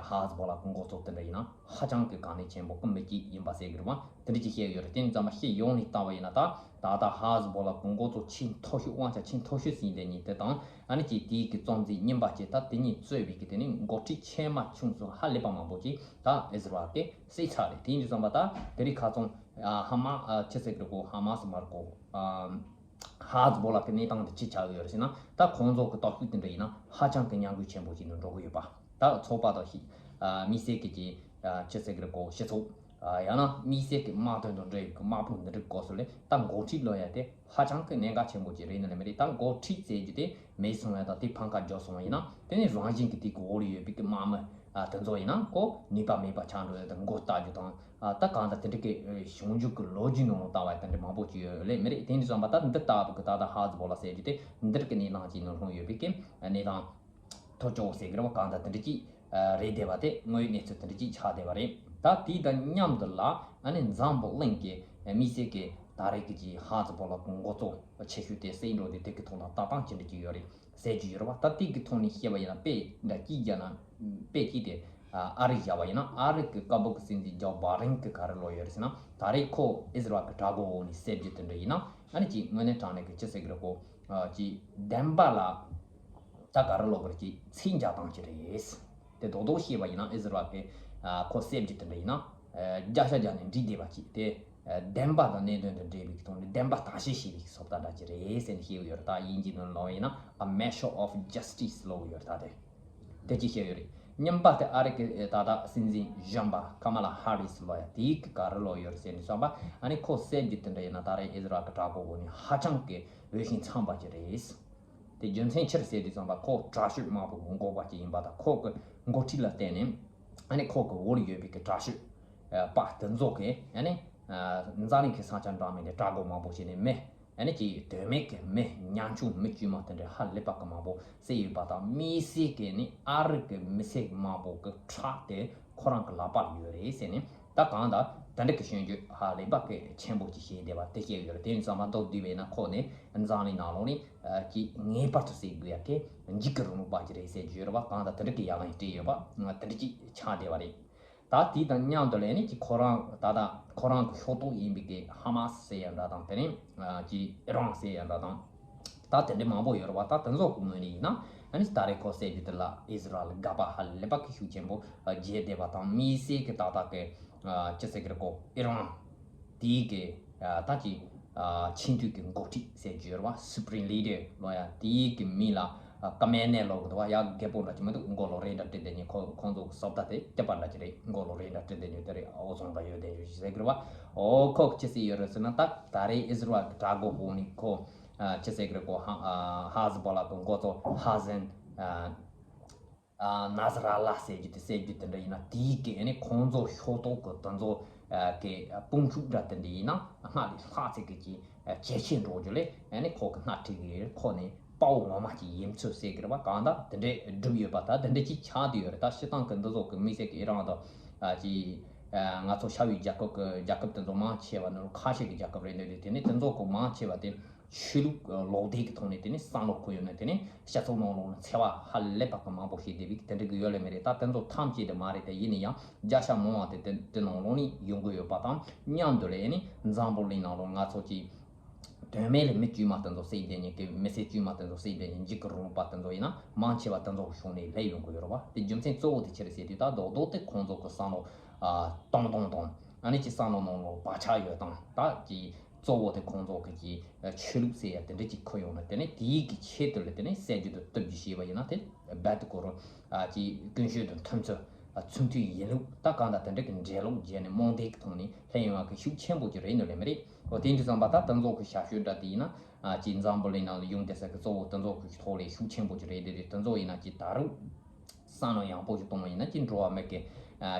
ཧ་ཛི་བོ་ལ་གི་འགོ་གཙོ་དེ་འདྲ་ཡིན་ན་ཧ་ཅང་གི་གལ་གནད་ཆེན་པོ་གི་མི་གཅིག་ཡིན་པ་ཟེར་གི་རེད་བ། དེ་འདྲ་ཅིག་བཤད་ཡོད་རེད། དེ་ཙམ་པ་ཤེས་ཡོང་ནས་ལྟ་བ་ཡིན་ན་ད་ད་ལྟ་ཧ་ཛི་བོ་ལ་གི་འགོ་གཙོ་ཆེས་མཐོ་ཤོས་དབང་ཆ་ཆེས་མཐོ་ཤོས་ཟིན་དེ་ཉིད་དེ་དང་། ཨ་ནི་ཀྱི་དེའི་གི་གཙོ་འཛིན་རྙིང་པ་ཅིག་ད་དེ་ཉིད་གཙོས་པའི་གི་དེ་ནི་འགོ་ཁྲིད་ཆེ་མ་ཆུང་གསུམ་ཧ་ལས་པ་མང་པོ་ཅིག་ད་ཨེ་ཟི་ར་གི་བསད་ཚར་རེད། དེ་ཡིན་དུས་ཙམ་པ་ད་དེ་རིང་ཁ་སང་ཧ་མ་ཆི་ཟེར་གི་རེད་གོ། ཧ་མ་སི་མ་རེད་གོ། ཧ་ཛི་བོ་ལ་གི་གནས་སྟངས་དེ་ཅི་ཆགས་ཡོད་རེད་ཟེར་ན། ད་ཁོང་ཚོ་གི་སྟོབས་ཤུགས་དེ་འདྲ་ཡིན་ན་ཧ་ཅང་གི་ཉམས་རྒུད་ཆེན་པོ་ཅིག་ནང་འགྲོ་གི་ཡོད་པ། ད་ཚོགས་པ་དང་ཤི་དམིགས་བསལ་གི་ཅི་ཆི་ཟེར་གི་རེད་གོ། སྤྱི་ཚོགས་ཡང་ན་དམིགས་བསལ་གི་དམག་དོན་དང་འབྲེལ་བའི་གི་དམག་དཔུང་འདི་འདྲའི་སྐོར་སོགས་ལས་ད་འགོ་ཁྲིད་ལོ་ཡ་དེ་ཧ་ཅང་གི་གནད་འགག་ཆེན་པོ་ཅིག་རེད་ནི་ལས་མ་རེད། ད་འགོ་ཁྲིད་ཟེར་རྒྱུ་དེ་མེད་སོང་ཡ་དང་དེ་ཕམ་ཁ་རྒྱག་སོང་བ་ཡིན་ན་དེ་ནི་རང་བཞིན་གི་དེ་གི་འོག་ལ་ཡོད་པའི་གི་དམག་མི་དེ་ཚོ་ཡིན་ན་ཁོ་ནུས་པ་མེད་པ་ཆགས་འགྲོ་ཡ་དང་མགོ་བཏགས་རྒྱུ་དང་། ད་གང་ལྟར་དེ་འདྲ་གི་བྱུང་རྒྱུ་གི་ལོ་རྒྱུས་ནང་ལ་ལྟ་བ་དེ་འདྲ་མང་པོ་ཅིག་ཡོད་ལས་མ་རེད། དེ་འདྲ་ཙམ་པ་ད་འདི་ལྟ་བུ་གི་ད་ལྟ་ཧ་ཛི་བོ་ལ་ཟེར་རྒྱུ་དེ་འདིར་གི་གནས་སྟངས་ཅིག་ནང་ལྷུང་ཡོད་པའི་གི་གནས་སྟངས་ཐོ་ཅོག་ཟེར་གི་རེད་བ། གང་ལྟར་དེ་འདྲ་ཅིག་རེད་བསྡད་པ་དེ་དངོས་ཡོད་གནས་ཚུལ་དེ་འདྲ་ཅིག་ཆགས་བསྡད་པ་རེད། ད་དེའི་དང་མཉམ་དུ་ལ་ཨ་ནི་འཛམ་བུ་གླིང་གི་དམིགས་བསལ་གི་ད་རེས་ཀྱི་ཅིག་ཧ་ཛི་བོ་ལ་གི་འགོ་གཙོ་ཆེ་ཤོས་དེ་བསད་འགྲོ་དེ་དེ་གི་ཐོག་ལ་ལྟ་སྟངས་ཅི་འདྲ་ཅིག་ཡོད་རེད་ཟེར་རྒྱུ་ཡོད་རེད་བ། ད་དེ་གི་ཐོག་ནས་བཤད་པ་ཡིན་ན་དཔེ་འདྲ་གཅིག་བརྒྱབ་ན་དཔེ་གཅིག་དེ་ཨ་རི་བཞག་པ་ཡིན་ན་ཨ་རི་གི་ཀ་བོ་གི་སྲིད་འཛིན་ཇོ་བྷའི་ཌེན་གི་ག་རེ་ལོས་ཡོད་རེད་ཟེར་ན། ད་རེས་ཁོ་ཨི་ཟི་རལ་གི་དྲག་འགོ་འོག་ནས་བསད་རྒྱུ་དེ་འདྲ་ཡིན་ན་ཨ་ནི་ཅིག་དངོས་གནས་དྲང་གནས་གི་ཅི་ཟེར་གི་རེད་གོ། ཅིག་བདེན་པ་ལ་ད་ག་རེ་ལབ་དགོས་རེད། ཅིག་ཚིག་འཇག་སྟངས་ཅིག་རེད། དེ་རྡོག་རྡོག་བཤད་པ་ཡིན་ན་ཨི་ཟི་རལ་གི་ཁོ་བསད་རྒྱུ་དེ་འདྲ་ཡིན་ན་བརྒྱ་ཆ་བརྒྱ་ནས་འགྲིག་བསྡད་པ་ཅིག་དེ་བདེན་པ་དང་གནད་དོན་དང་འབྲེལ་བའི་ཐོག་ནས་བདེན་པ་བརྟག་དཔྱད་བྱས་པའི་བཟོ་ལྟ་འདྲ་ཅིག་རེད་ཟེར་ནས་བཤད་ཀྱི་ཡོད་རེད། ད་དབྱིན་ཇིའི་ནང་ལབ་པ་ཡིན་ན་a measure of justice ལབ་ཀྱི་ཡོད་རེད། ད་དེ་དེ་ཅིག་བཤད་ཡོད་རེད། གཉིས་པ་དེ་ཨ་རི་གི་ད་ལྟ་སྲིད་འཛིན་གཞོན་པ་ཀ་མ་ལ་ཧ་རིས་ལབ་ཡ་དེའི་གི་ག་རེ་ལབ་ཡོད་རེད་ཟེར་ནས་བསམ་པ། ཨ་ནི་ཁོ་བསད་རྒྱུ་དེ་འདྲ་ཡིན་ན་ད་རེས་ཨི་ཟི་རལ་གི་དྲག་པོ་འོག་ནས་ཧ་ཅང་གི་འོས་ཤིང་འཚམས་པ་ཅིག་རེད། དེ་རྒྱུ་མཚན་ཅི་རེད་ཟེར་དུས་ཙམ་པ་ཁོ་དྲག་ཤོས་དམག་དཔུང་གི་འགོ་པ་ཅིག་ཡིན་པ་དང་ཁོ་གི་འགོ་ཁྲིད་ལ་བརྟེན་ནས་ཨ་ནི་ཁོ་གི་འོག་ལ་ཡོད་པའི་གི་དྲག་ཤོས་པ་དེ་ཚོ་གི་ཨ་ནི་འཛམ་གླིང་གི་ས་ཆ་འདྲ་མིན་ནས་དྲག་འགོ་མང་པོ་བྱས་ནས་མི་ཨ་ནི་ཅིག་དོན་མེད་གི་མི་ཉམ་ཆུང་མི་དཀྱུས་མ་དེ་འདྲ་ཧ་ལས་པ་གི་མང་པོ་བསད་ཡོད་པ་དང་། དམིགས་བསལ་གི་ནི་ཨ་རི་གི་མི་སེར་མང་པོ་གི་ཁྲག་དེ་ཁོ་རང་གི་ལག་པར་ཡོད་རེད་ཟེར་ནས། ད་གང་ལྟར་དེ་འདྲ་གི་སྐྱོན་བརྗོད་ཧ་ལས་པ་གི་ཆེན་པོ་ཅིག་བྱས་བསྡད་པ་དེ་བཤད་ཡོད་རེད། དེ་ཡིན་ཙང་མ་མདོར་བསྡུས་པ་ཡིན་ན་ཁོ་ནི་འཛམ་གླིང་ནང་ལོགས་ནས་ཀྱི་ངེས་པར་དུ་བསད་དགོས་ཡ་གི་འཇིགས་ཀྱི་རུང་བ་ཅིག་རེད་ཟེར་རྒྱུ་ཡོད་རེད་བ། གང་ལྟར་དེ་འདྲ་གི་ཡ་ལན་སྤྲད་ཡོད་པ་དེ་འདྲ་ཅིག་ཆགས་བསྡད་པ་རེད། ད་དེ་དང་མཉམ་དུ་ལས་ནི་ཀྱི་ཁོ་རང་ད་ལྟ་ཁོ་རང་གི་ཕྱོགས་གཏོགས་ཡིན་པའི་གི་ཧ་མ་སི་ཟེར་ཡ་འདྲ་དང་དེ་ནས་ཀྱི་ཨི་རན་ཟེར་ཡ་འདྲ་དང་། ད་དེ་འདྲའི་མང་པོ་ཡོད་རེད་བ། ད་དེ་ཚོ་གི་ངོས་ནས་ཡིན་ན་ཨ་ནི་ད་རེས་ཁོ་བསད་རྒྱུ་དེ་ལ་ཨི་ཟི་རལ་དགག་པ་ཧ་ལས་པ་གི་ཤུགས་ཆེན་པོ་བརྒྱབ་བསྡད་པ་དང་། དམིགས་བསལ་གི་ཏག་ཏག་གི་ཅི་ཟེར་གི་རེད་གོ། ཨི་རན་དེའི་གི་ད་ཅི་ཆེས་མཐོའི་གི་འགོ་ཁྲིད་ཟེར་རྒྱུ་ཡོད་རེད་བ། Supreme Leader ལབ་ཡ་དེའི་གི་མིང་ལ་ཀ་མེ་ནེ་ལབ་གི་འདུག་བ། ཡ་རྒད་པོ་འདྲ་ཅིག་མི་འདུག་མགོ་ལོག་རེད་འདྲ་བྲིས་བསྡད་མཁན། ཁོ་ཁོང་ཚོ་གི་བཟོ་ལྟ་དེ་སྐྱིད་པ་འདྲ་ཅིག་རེད། མགོ་ལོག་རེད་འདྲ་བྲིས་བསྡད་མཁན་དེ་རེད། འོ་ཚོང་པ་ཡོད་བསྡད་མཁན་ཟེར་གི་རེད་བ། འོ་ཁོ་གི་ཅི་ཟེར་ཡོད་རེད་ཟེར་ན། ད་ད་རེས་ཨི་ཟི་རལ་གི་དྲག་འགོ་འོག་ནས་ཁོ་ཅི་ཟེར་གི་རེད་གོ། ཧ་ཧ་ཟི་བོ་ལ་གི་འགོ་གཙོ་ཧ་ཟན་ན་ཟི་ར་ལ་ཟེར་རྒྱུ་དེ་བསད་རྒྱུ་དེ་འདྲ་ཡིན་ན། དེའི་གི་ཨ་ནི་ཁོང་ཚོ་ཕྱོགས་གཏོགས་གི་དེ་ཚོ་གི་དཔུང་ཤུགས་འདྲ་དེ་འདྲ་ཡིན་ན་སྔར་ལས་ལྷག་ཚད་གི་ཅིག་ཇེ་ཆེ་འགྲོ་རྒྱུ་ལས་ཨ་ནི་ཁོ་གི་སྣེ་ཁྲིད་གི་ཁོ་ནི་དཔའ་བོ་ངོ་མ་ཅིག་ཡིན་ཚུལ་ཟེར་གི་རེད་བ། གང་ལྟར་དེ་འདྲའི་སྒྲུབ་ཡོད་པ། ད་དེ་འདྲ་ཅིག་ཆགས་བསྡད་ཡོད་རེད། ད་སྤྱིར་བཏང་གི་འདི་ཚོ་གི་དམིགས་བསལ་གི་ཨི་རན་དང་ཅིག་ང་ཚོ་ཤར་བའི་རྒྱལ་ཁབ་གི་རྒྱལ་ཁབ་དེ་ཚོ་མང་ཆེ་བ་ནི་ཁ་ཤས་ཀྱི་རྒྱལ་ཁབ་རེད་འདུག་དེ་ནི་དེ་ཚོ་གི་མང་ཆེ་བ་དེ་ཆོས་ལུགས་ལོག་ལྟའི་གི་ཐོག་ནས་དེ་ནི་བསམ་བློ་འཁོར་ཡོད་ན། དེ་ནི་སྤྱི་ཚོགས་ནང་ལོགས་ནས་འཚེ་བ་ཧ་ལས་པ་གི་མང་པོ་ཞིག་བསྡད་པའི་དེ་འདྲ་གི་ཡོད་ལེ་མ་རེད། ད་དེ་ཚོ་ཐམས་ཅད་དེ་མ་རེད། དེ་ཡིན་ན་ཡང་བརྒྱ་ཆ་མང་བ་དེ་དེ་དེ་ནང་ལོགས་ནས་ཡོང་གི་ཡོད་པ་དང་མཉམ་དུ་ལས་ནི་འཛམ་བུ་གླིང་ནང་ལོགས་ང་ཚོ་གི་དོན་མེད་ལ་མི་དཀྱུས་མ་དེ་ཚོ་བསད་བསྡད་མཁན་གི་མི་སེར་དཀྱུས་མ་དེ་ཚོ་བསད་བསྡད་མཁན་འཇིགས་སྐུལ་རུང་བ་དེ་ཚོ་ཡིན་ན་མང་ཆེ་བ་དེ་ཚོ་གི་ཕྱོགས་ནས་སླེབས་ཡོང་གི་ཡོད་རེད་བ། དེ་རྒྱུ་མཚན་གཙོ་བོ་དེ་ཅི་རེད་ཟེར་དུས། ད་རྡོག་རྡོག་དེ་ཁོང་ཚོ་གི་བསམ་བློ་གཏོང་སྟངས་དང་ཨ་ནི་ཅིག་བསམ་བློ་ནང་ལོགས་བག་ཆགས་ཡོད་སྟངས། ད་ཀྱི་ གཙོ་བོ་དེ་ཁོང་ཚོ་གི་ཀྱི་ཆོས་ལུགས་ཟེར་ཡ་དེ་འདྲ་ཅིག་ཁུར་ཡོང་ན། དེ་ནས་དེའི་གི་ཆེད་དུ་ལ་དེ་ནས་གསར་འགྱུར་དུ་བཏུབ་རྒྱུ་ཞེས་པ་ཡིན་ན། དེ་རྦད་དེ་ཁོ་རང་ཀྱི་ཀུན་སྤྱོད་དང་མཐུན་ཚུལ། ཚུལ་མཐུན་ཡིན་ལུགས། ད་གང་ལྟར་དེ་འདྲ་གི་འགྲེལ་ལུགས་བྱས་ནས་རྨོངས་དད་ཀྱི་ཐོག་ནས་སླེབས་ཡོང་བ་གི་ཤུགས་ཆེན་པོ་ཅིག་རེད་འདོད་ལེ་མི་རེད། འོ་དེ་འདྲ་བསམ་པ་ད་དེ་ཚོ་གི་ཞབས་ཞུ་འདྲ་དེ་ཡིན་ན། ཀྱི་འཛམ་བུ་གླིང་ནང་ལ་ཡོང་བསྡད་ས་གི་གཙོ་བོ་དེ་ཚོ་གི་ཐོག་ལ་ཤུགས་ཆེན་པོ་ཅིག་རེད་འདོད་རེད། དེ་ཚོ་ཡིན་ན་ཀྱི་ད་རུང་བསམ་བློ་ཡང་པོ་ཞིག་གཏོང་བ་ཡིན་ན། ཀྱི་འགྲོ་བ་མི་གི་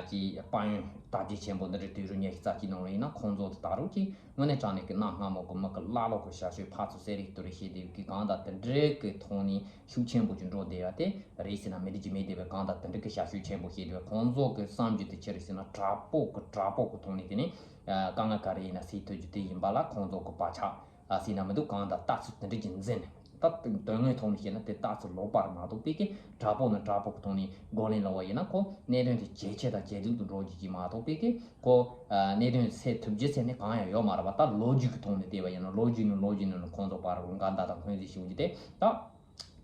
ཀྱི་དཔལ་ཡོན་དར་རྒྱས་ཆེན་པོ་འདི་རིགས་དུས་རབས་ཉི་ཤུ་རྩ་གཅིག་ནང་ལ་ཡིན་ན། ཁོང་ཚོ་དེ་ད་རུང་ཀྱི་དངོས་གནས་དྲང་གནས་ཀྱི་གནའ་སྔ་མོ་གི་མི་གི་ཀླ་ཀློ་གི་ཞབས་ཞུ་ཕར་ཚུར་གསོད་རེས་གཏོད་རེས་བྱེད་བསྡད་ཀྱི་གང་ལྟར་དེ་འདྲའི་གི་ཐོག་ནས་ཤུགས་ཆེན་པོ་ཅིག་འགྲོ་བསྡད་ཡ་དེ་རེད་ཟེར་ན་མི་འགྲིག་གི་མེད། དེ་བས་གང་ལྟར་དེ་འདྲའི་གི་ཞབས་ཞུ་ཆེན་པོ་བྱེད་དུས། ཁོང་ཚོ་གི་བསམ་རྒྱུ་དེ་ཅི་རེད་ཟེར་ན། དྲག་པོ་གི་དྲག་པོ་གི་ཐོག་ནས་དེ་ནས་དཀའ་ངལ་ག་རེ་ཡིན་ན་སེལ་ཐུབ་རྒྱུ་དེ་ཡིན་པ་ལ། ཁོང་ཚོ་གི་བག་ཆགས་ཨ་ཟིན་ན་མི་འདུག་གང་ལྟར་ལྟ་ཚུལ་དེ་འདྲ་ཅིག་འཛིན་ནས། ད་དོན་དངོས་ཐོག་ནས་བཤད་ན་དེ་ལྟ་ཚུལ་ལོག་པ་རེད་མ་གཏོགས། པའི་ཀྱི་དྲག་པོ་ནས་དྲག་པོ་གི་ཐོག་ནས་རྒོལ་ལན་སློག་པ་ཡིན་ན། ཁོ་གནད་དོན་དེ་ཇེ་ཆེ་དང་ཇེ་སྡུག་ཏུ་འགྲོ་རྒྱུ་ཅིག་མ་གཏོགས། པའི་ཀྱི་ཁོ་གནད་དོན་སེལ་ཐུབ་རྒྱུ་ཟེར་ནས་གང་ཡང་ཡོད་མ་རེད་པ། ད་ལོ་རྒྱུས་ཀྱི་ཐོག་ནས་བལྟས་པ་ཡིན་ན། ལོ་རྒྱུས་ནས་ལོ་རྒྱུས་ནས་ཁོང་ཚོ་བར་འགལ་ཟླ་དང་འཁོན་འཛིན་བྱུང་རྒྱུ་དེ་ད།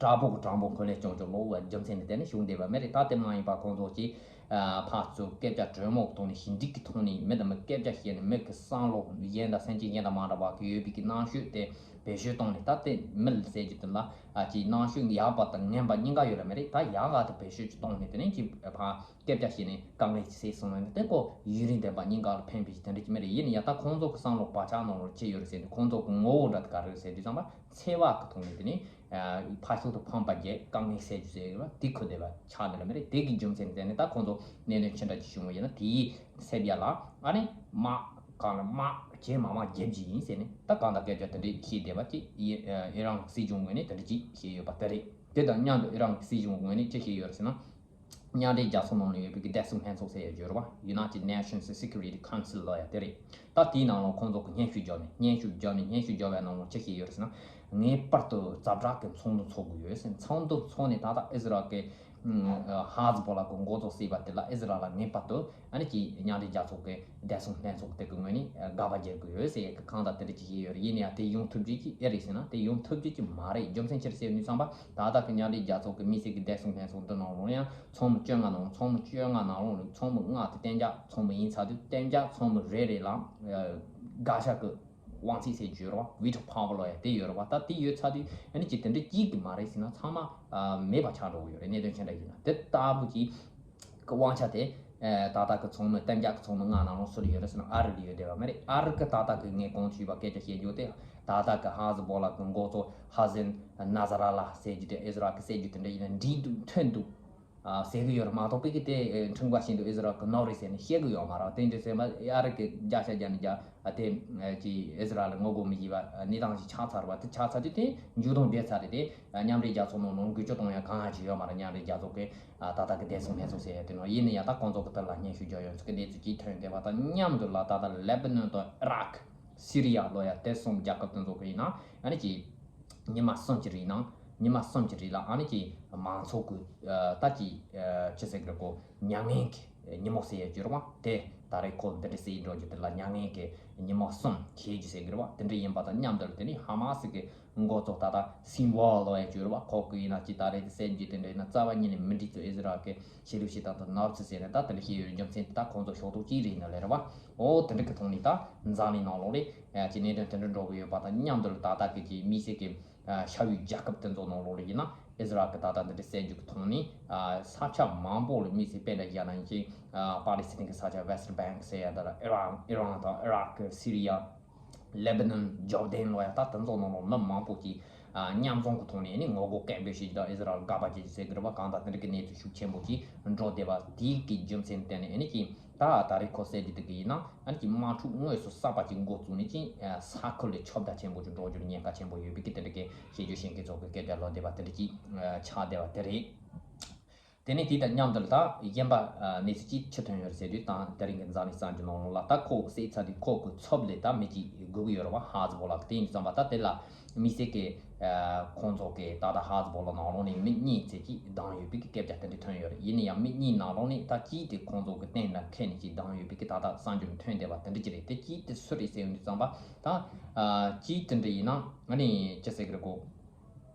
དྲག་པོ་གི་དྲང་པོ་འཁོན་ལན་བྱུང་བྱུང་ལོག་པའི་རྒྱུ་མཚན་ནི་དེ་ནི་བྱུང་བསྡད་པ་མེད་རེད། ད་དེ་མ་ཡིན་པ་ཁོང་ཚོ་གིས་ཕར་ཚུར་སྐད་ཆ་གྲོས་མོལ་གི་ཐོག་ནས་ཞི་འགྲིག་གི་ཐོག་ནས་མི་དང་མི་སྐད་ཆ་བཤད་ནས། མི་གི་བསམ་བློ་གཞན་དང་སེམས་ཅན་གཞན་དང་མ་འདྲ་བ་གི་ཡོད་པའི་གི་རྣམ་དཔྱོད་དེ་བེད་སྤྱོད་བཏང་ནས། ད་དེ་མི་ལ་ཟེར་རྒྱུ་དེ་ལ་ཨ་ཅིག་རྣམ་དཔྱོད་ཡག་པ་དང་ངན་པ་གཉིས་ཀ་ཡོད་ར་མེད་རེད། ད་ཡག་ག་དེ་བེད་སྤྱོད་ཅིག་བཏང་ནས་དེ་ནས་ཅིག་ཕར་སྐད་ཆ་བཤད་ནས་དཀའ་ངལ་ཅིག་སེལ་སོང་ན་དེ་ཁོ་ཡུན་རིང་བསྡད་པ་གཉིས་ཀ་ལ་ཕན་པའི་ཅིག་དེ་འདྲ་ཅིག་མེད་རེད། ཡིན་ན་ཡང་ད་ཁོང་ཚོ་གི་བསམ་བློ་བག་ཆགས་ནང་ལོགས་ཅི་ཡོད་རེད་ཟེར་དུས། ཁོང་ཚོ་གི་ངོ་བོ་འདྲ་དེ་ག་རེ་རེད་ཟེར་དུས་ཙམ་པ། འཚེ་བ་གི་ཐོག་ནས་དེ་ནས་ཕར་ཕྱོགས་དུ་ཕམ་པ་བརྒྱབ། དཀའ་ངལ་སེལ་རྒྱུ་ཟེར་བ་དེ་ཁུར་བསྡད་པ་ཆགས་འདུག་ལ་མེད་རེད། དེ་གི་རྒྱུ་མཚན་དེ་ནས་ད་ཁོང་ཚོ་གནད་དོན་ཅི་འདྲ་ཅིག་བྱུང་བ་ཡིན་ན། དེའི་སེལ་ཡ་ལ་ཨ་ནི་དམག་གང་ལ་དམག་ཇེ་མང་མང་རྒྱབ་ཀྱི་ཡིན་ཟེར་ནས། ད་གང་ལྟར་སྐད་ཆ་དེ་འདྲ་བཤད་བསྡད་པ་ཅིག་ཨི་རན་སྲིད་གཞུང་ངོས་ནས་དེ་འདྲ་ཅིག་བཤད་ཡོད་པ་དེ་རེད། དེ་དང་མཉམ་དུ་ཨི་རན་སྲིད་གཞུང་ངོས་ནས་ཅི་བཤད་ཡོད་རེད་ཟེར་ན། མཉམ་འབྲེལ་རྒྱལ་ཚོགས་ནང་ལ་ཡོད་པའི་གི་བདེ་སྲུང་ལྷན་ཚོགས་ཟེར་ཡ་ཡོད་རེད་བ། United Nations Security Council ལབ་ཡ་དེ་རེད། ད་དེའི་ནང་ལ་ཁོང་ཚོ་གི་སྙན་ཞུ་བརྒྱབ་ནས། སྙན་ཞུ་བརྒྱབ་ནས། སྙན་ཞུ་བརྒྱབ་པའི་ནང་ལ་ཅི་བཤད་ཡོད་རེད་ཟེར་ན། ངེས་པར་དུ་ཛ་དྲག་གི་ཚོགས་འདུ་འཚོགས་དགོས་ཡོད་ཟེར། ཚོགས་འདུ་འཚོགས་ནས་ད་ལྟ་ཨི་ཟི་རལ་གི་ཧ་ཟི་བོ་ལ་གི་འགོ་གཙོ་བསད་པ་དེ་ལ་ཨི་ཟི་རལ་ལ་ངེས་པར་དུ་ཨ་ནི་ཀྱི་མཉམ་འབྲེལ་རྒྱལ་ཚོགས་ཀྱི་བདེ་སྲུང་ལྷན་ཚོགས་དེ་གི་ངོས་ནས་དགག་པ་རྒྱག་དགོས་ཡོད་ཟེར་ཡ་གི་གང་ལྟར་དེ་འདྲ་ཅིག་བཤད་ཡོད་རེད། ཡིན་ན་ཡང་དེ་ཡོང་ཐུབ་རྒྱུ་ཅིག་ཨེ་རེད་ཟེར་ན། དེ་ཡོང་ཐུབ་རྒྱུ་ཅིག་མ་རེད། རྒྱུ་མཚན་ཅི་རེད་ཟེར་ནས་བསམ་པ། ད་ལྟ་གི་མཉམ་འབྲེལ་རྒྱལ་ཚོགས་ཀྱི་དམིགས་བསལ་གྱི་བདེ་སྲུང་ལྷན་ཚོགས་འདི་ནང་ལོགས་ཡང་ཚོགས་མི་བཅོ་ལྔ་ནང་ཚོགས་མི་བཅོ་ལྔ་ནང་ལོགས་ནས་ཚོགས་མི་ལྔ་དེ་གཏན་འཇགས་ཚོགས་མི་ཡིན་ཚར་དུས། གཏན་འཇགས་ཚོགས་མི་རེ་རེ་ལ་ཨ་བཀའ་ཤག་གི་དབང་ཚད་ཟེར་རྒྱུ་ཡོད་རེད་བ། Veto Power ལབ་ཡ་དེ་ཡོད་རེད་བ། ད་དེ་ཡོད་ཚར་དུས་ཨ་ནི་ཅིག་དེ་འདྲ་གཅིག་གི་མ་རེད་ཟེར་ན་ཚང་མ་ཨ་མེད་པ་ཆགས་འགྲོ་གི་ཡོད་རེད། གནད་དོན་ཆེ་འདྲ་ཡིན་ན། དེ་ལྟ་བུ་ཅིག་གི་དབང་ཆ་དེ་ཨ་ད་ལྟ་གི་ཚོགས་མི་གཏན་འཇགས་ཀྱི་ཚོགས་མི་ལྔ་ནང་ལོགས་སུ་ཡོད་རེད་ཟེར་ན། ཨ་རི་ལ་ཡོད་བསྡད་པ་མ་རེད། ཨ་རི་གི་ད་ལྟ་གི་ངས་གོང་དུ་ཞུས་པ་སྐད་ཆ་བཤད་རྒྱུ་དེ། ད་ལྟ་གི་ཧ་ཟི་བོ་ལ་གི་འགོ་གཙོ་ཧ་ཟན་ནཱ་ཟ་ར་ལ་ཟེར་རྒྱུ་དེ་ཨི་ཟི་རལ་གི་བསད་རྒྱུ་དེ་འདྲ་ཡིན་ན་འགྲིག་འདུག་མཐུན་འདུག་ཨ་ཟེར་གི་ཡོད་རེད་མ་གཏོགས། པའི་གི་དེ་ཨེ་འཁྲུག་པ་བྱེད་འདུག་ཨི་ཟི་རལ་གི་ནོར་རེད་ཟེར་ནས་བཤད་གི་ཡོད་མ་རེད། དེ་འདྲ་ཟེར་ན་ཨ་རི་གི་བརྒྱ་ཆ་བརྒྱ་ནས་བརྒྱ་ཨ་དེ་ཨེ་ཅི་ཨི་ཟི་རལ་ལ་ངོ་རྒོལ་མི་བྱེད་པ་གནས་སྟངས་ཤིག་ཆགས་ཚར་བ་དེ། ཆགས་ཚར་དུས་དེ་མཇུག་སྡོམ་བྱས་ཚར་རེད། དེ་མཉམ་འབྲེལ་རྒྱལ་ཚོགས་ནང་ལ་འགུལ་སྐྱོད་གཏོང་ཡ་གང་ཡང་ཅིག་ཡོད་མ་རེད། མཉམ་འབྲེལ་རྒྱལ་ཚོགས་ཀྱི་ཨ་ད་ལྟ་གི་བདེ་སྲུང་ལྷན་ཚོགས་ཟེར་ཡ་དེ་ནང་ཡིན་ན་ཡང་། ད་ཁོང་ཚོ་གི་དེ་ལ་སྙན་ཞུ་རྒྱག་ཡོང་ཚུལ་གྱི་གནས་ཚུལ་ཅིག་ཐོན་བསྡད་པ་དང་མཉམ་དུ་ལ། ད་ལྟ་ལེ་བྷ་ནོན་དང་ཨི་རག་སི་རི་ཡ་ལོ་ཡ་དེ་གསུམ་རྒྱལ་ཁབ་དེ་ཚོ་གི་ཡིན་ན་ཨ་ནི་ཅིག་ཉི་མ་གསུམ་གྱི་རིང་ནང་། ཉི་མ་གསུམ་གྱི་རིང་ལ་ཨ་ནི་ཅིག་མང་ཚོགས་ཀྱི་ཨ་ད་ཅིག་ཨ་ཅི་ཟེར་གི་རེད་གོ། མྱ་ངན་གྱི་ཉིན་མོ་ཟེར་ཡ་ཅིག་ཡོད་རེད་བ། དེ་ད་རེས་ཁོ་འདི་འདྲ་ཟེར་འགྲོ་རྒྱུ་དེ་ལ་མྱ་ངན་གྱི་ཉིན་མོ་གསུམ་བྱེད་རྒྱུ་ཟེར་གི་རེད་བ། དེ་འདྲ་ཡིན་པ་དང་མཉམ་དུ་དེ་ནི་ཧ་མ་སི་གི་འགོ་གཙོ་ད་ལྟ་སིན་ཝར་ལབ་ཡ་ཅིག་ཡོད་རེད་བ། ཁོ་གི་ཡིན་ན་ཅིག་ད་རེས་དེ་བསད་རྒྱུ་དེ་འདྲ་ཡིན་ན་རྩ་བ་ཉིད་ནས་མི་འགྲིག་ཚུལ། ཨི་ཟི་རལ་གྱི་ཆོས་ལུགས་ཤིག་དང་དུ་ནབ་ཚུལ་ཟེར་ནས་ད་དེ་འདྲ་བཤད་ཡོད་རྒྱུ་མཚན་དེ་ད་ཁོང་ཚོ་ཕྱོགས་གཏོགས་གཅིག་རེད་ནི་ལབ་རེད་བ། འོ་དེ་འདྲ་གི་ཐོག་ནས་ད་འཛམ་གླིང་ནང་ལོགས་ལ་ཨ་ཅིག་གནད་དོན་དེ་འདྲ་འགྲོ་གི་ཡོད་པ་དང་མཉམ་དུ་ད་ལྟ་གི་ཅིག་དམིགས་བསལ་གྱི་ཨ་ཤར་ཡུལ་རྒྱལ་ཁབ་དེ་ཚོ་ནང་ལོགས་ལ་ཡིན་ན་ཨི་ཟི་རལ་གྱི་ད་ལྟ་འདི་འདྲའི་བསད་རྒྱུ་གི་ཐོག་ནས་ཨ་ས་ཆ་མང་པོ་ལ་དམིགས་བསལ་དཔེ་འདྲ་བཞག་ན་ཡིན་གཅིག་ཨ་པ་ལི་སི་ཐན་གྱི་ས་ཆ་West Bank ཟེར་ཡ་དེ་ལ་ཨི་རན་ཨི་རན་དང་ཨི་རག་གི་སི་རི་ཡ། ལེ་བྷ་ནོན། ཇོར་ཌན་ལབ་ཡ་ད་དེ་ཚོ་ནང་ལ་མི་མང་པོ་ཅིག་ཨ་མཉམ་འཛོམས་ཀྱི་ཐོག་ནས་ཨ་ནི་ངོ་རྒོལ་སྐད་འབོད་བྱེད་རྒྱུ་དང་ཨི་ཟི་རལ་དགག་པ་བྱེད་རྒྱུ་ཟེར་གི་རེད་བ། གང་ལྟར་དེ་འདྲ་གི་གནས་ཚུལ་ཤུགས་ཆེན་པོ་ཅིག་འགྲོ་བསྡད་པ་དེའི་གི་རྒྱུ་མཚན་བརྟེན་ནས་ཨ་ནི་ཅིག་ད་ད་རེས་ཁོ་བསད་རྒྱུ་དེ་གི་ཡིན་ན་ཨ་ནི་ཅིག་དམག་འཁྲུག་དངོས་སུ་གསར་པ་ཅིག་འགོ་བཙུགས་ནས་ཅིག་ཨ་ས་ཁུལ་ལ་ཁྱབ་བརྡལ་ཆེན་པོ་ཅིག་འགྲོ་རྒྱུར་ཉེན་ཁ་ཆེན་པོ་ཡོད་པའི་གི་དེ་འདྲ་གི་བཤད་རྒྱུ་ཤེས་མཁན་ཚོ་གི་སྐད་ཆ་ལབ་བསྡད་པ་དེ་འདྲ་ཅིག་ཨ་ཆགས་བསྡད་པ་དེ་རེད། དེ་ནས་དེ་དང་མཉམ་དུ་ལ་ད་གཞན་པ་ཨ་གནས་ཚུལ་གཅིག་ཅི་ཐོན་ཡོད་རེད་ཟེར་དུས། ད་དེ་རིང་གི་འཛམ་གླིང་གསར་འགྱུར་ནང་ལོགས་ལ་ད་ཁོ་བསད་ཚར་དུས་ཁོ་གི་ཚབ་ལ་ད་མི་གཅིག་དགོས་ཀྱི་ཡོད་རེད་བ། ཧ་ཟི་བོ་ལ་གི་དེ་ཡིན་དུས་ཙམ་པ་ད་དེ་ལ་དམིགས་བསལ་གྱི་ཨ་ཁོང་ཚོ་གི་ད་ལྟ་ཧ་ཟི་བོ་ལ་ནང་ལོགས་ནས་མི་གཉིས་ཙམ་ཅིག་བདམས་ཡོད་པའི་གི་སྐད་ཆ་དེ་འདྲ་ཐོན་ཡོད་རེད། ཡིན་ན་ཡང་མི་གཉིས་ནང་ལོགས་ནས་ད་གཅིག་དེ་ཁོང་ཚོ་གི་སྟེང་ལ་འཁེལ་ནས་ཅིག་བདམས་ཡོད་པའི་གི་ད་ལྟ་གསར་འགྱུར་ཐོན་བསྡད་པ་དེ་འདྲ་ཅིག་རེད། དེ་གཅིག་དེ་སུ་རེད་ཟེར་ཡོང་དུས་ཙམ་པ་ད་ཨ་གཅིག་དེ་འདྲ་ཡིན་ན་ཨ་ནི་ཅི་ཟེར་གི་རེད་གོ།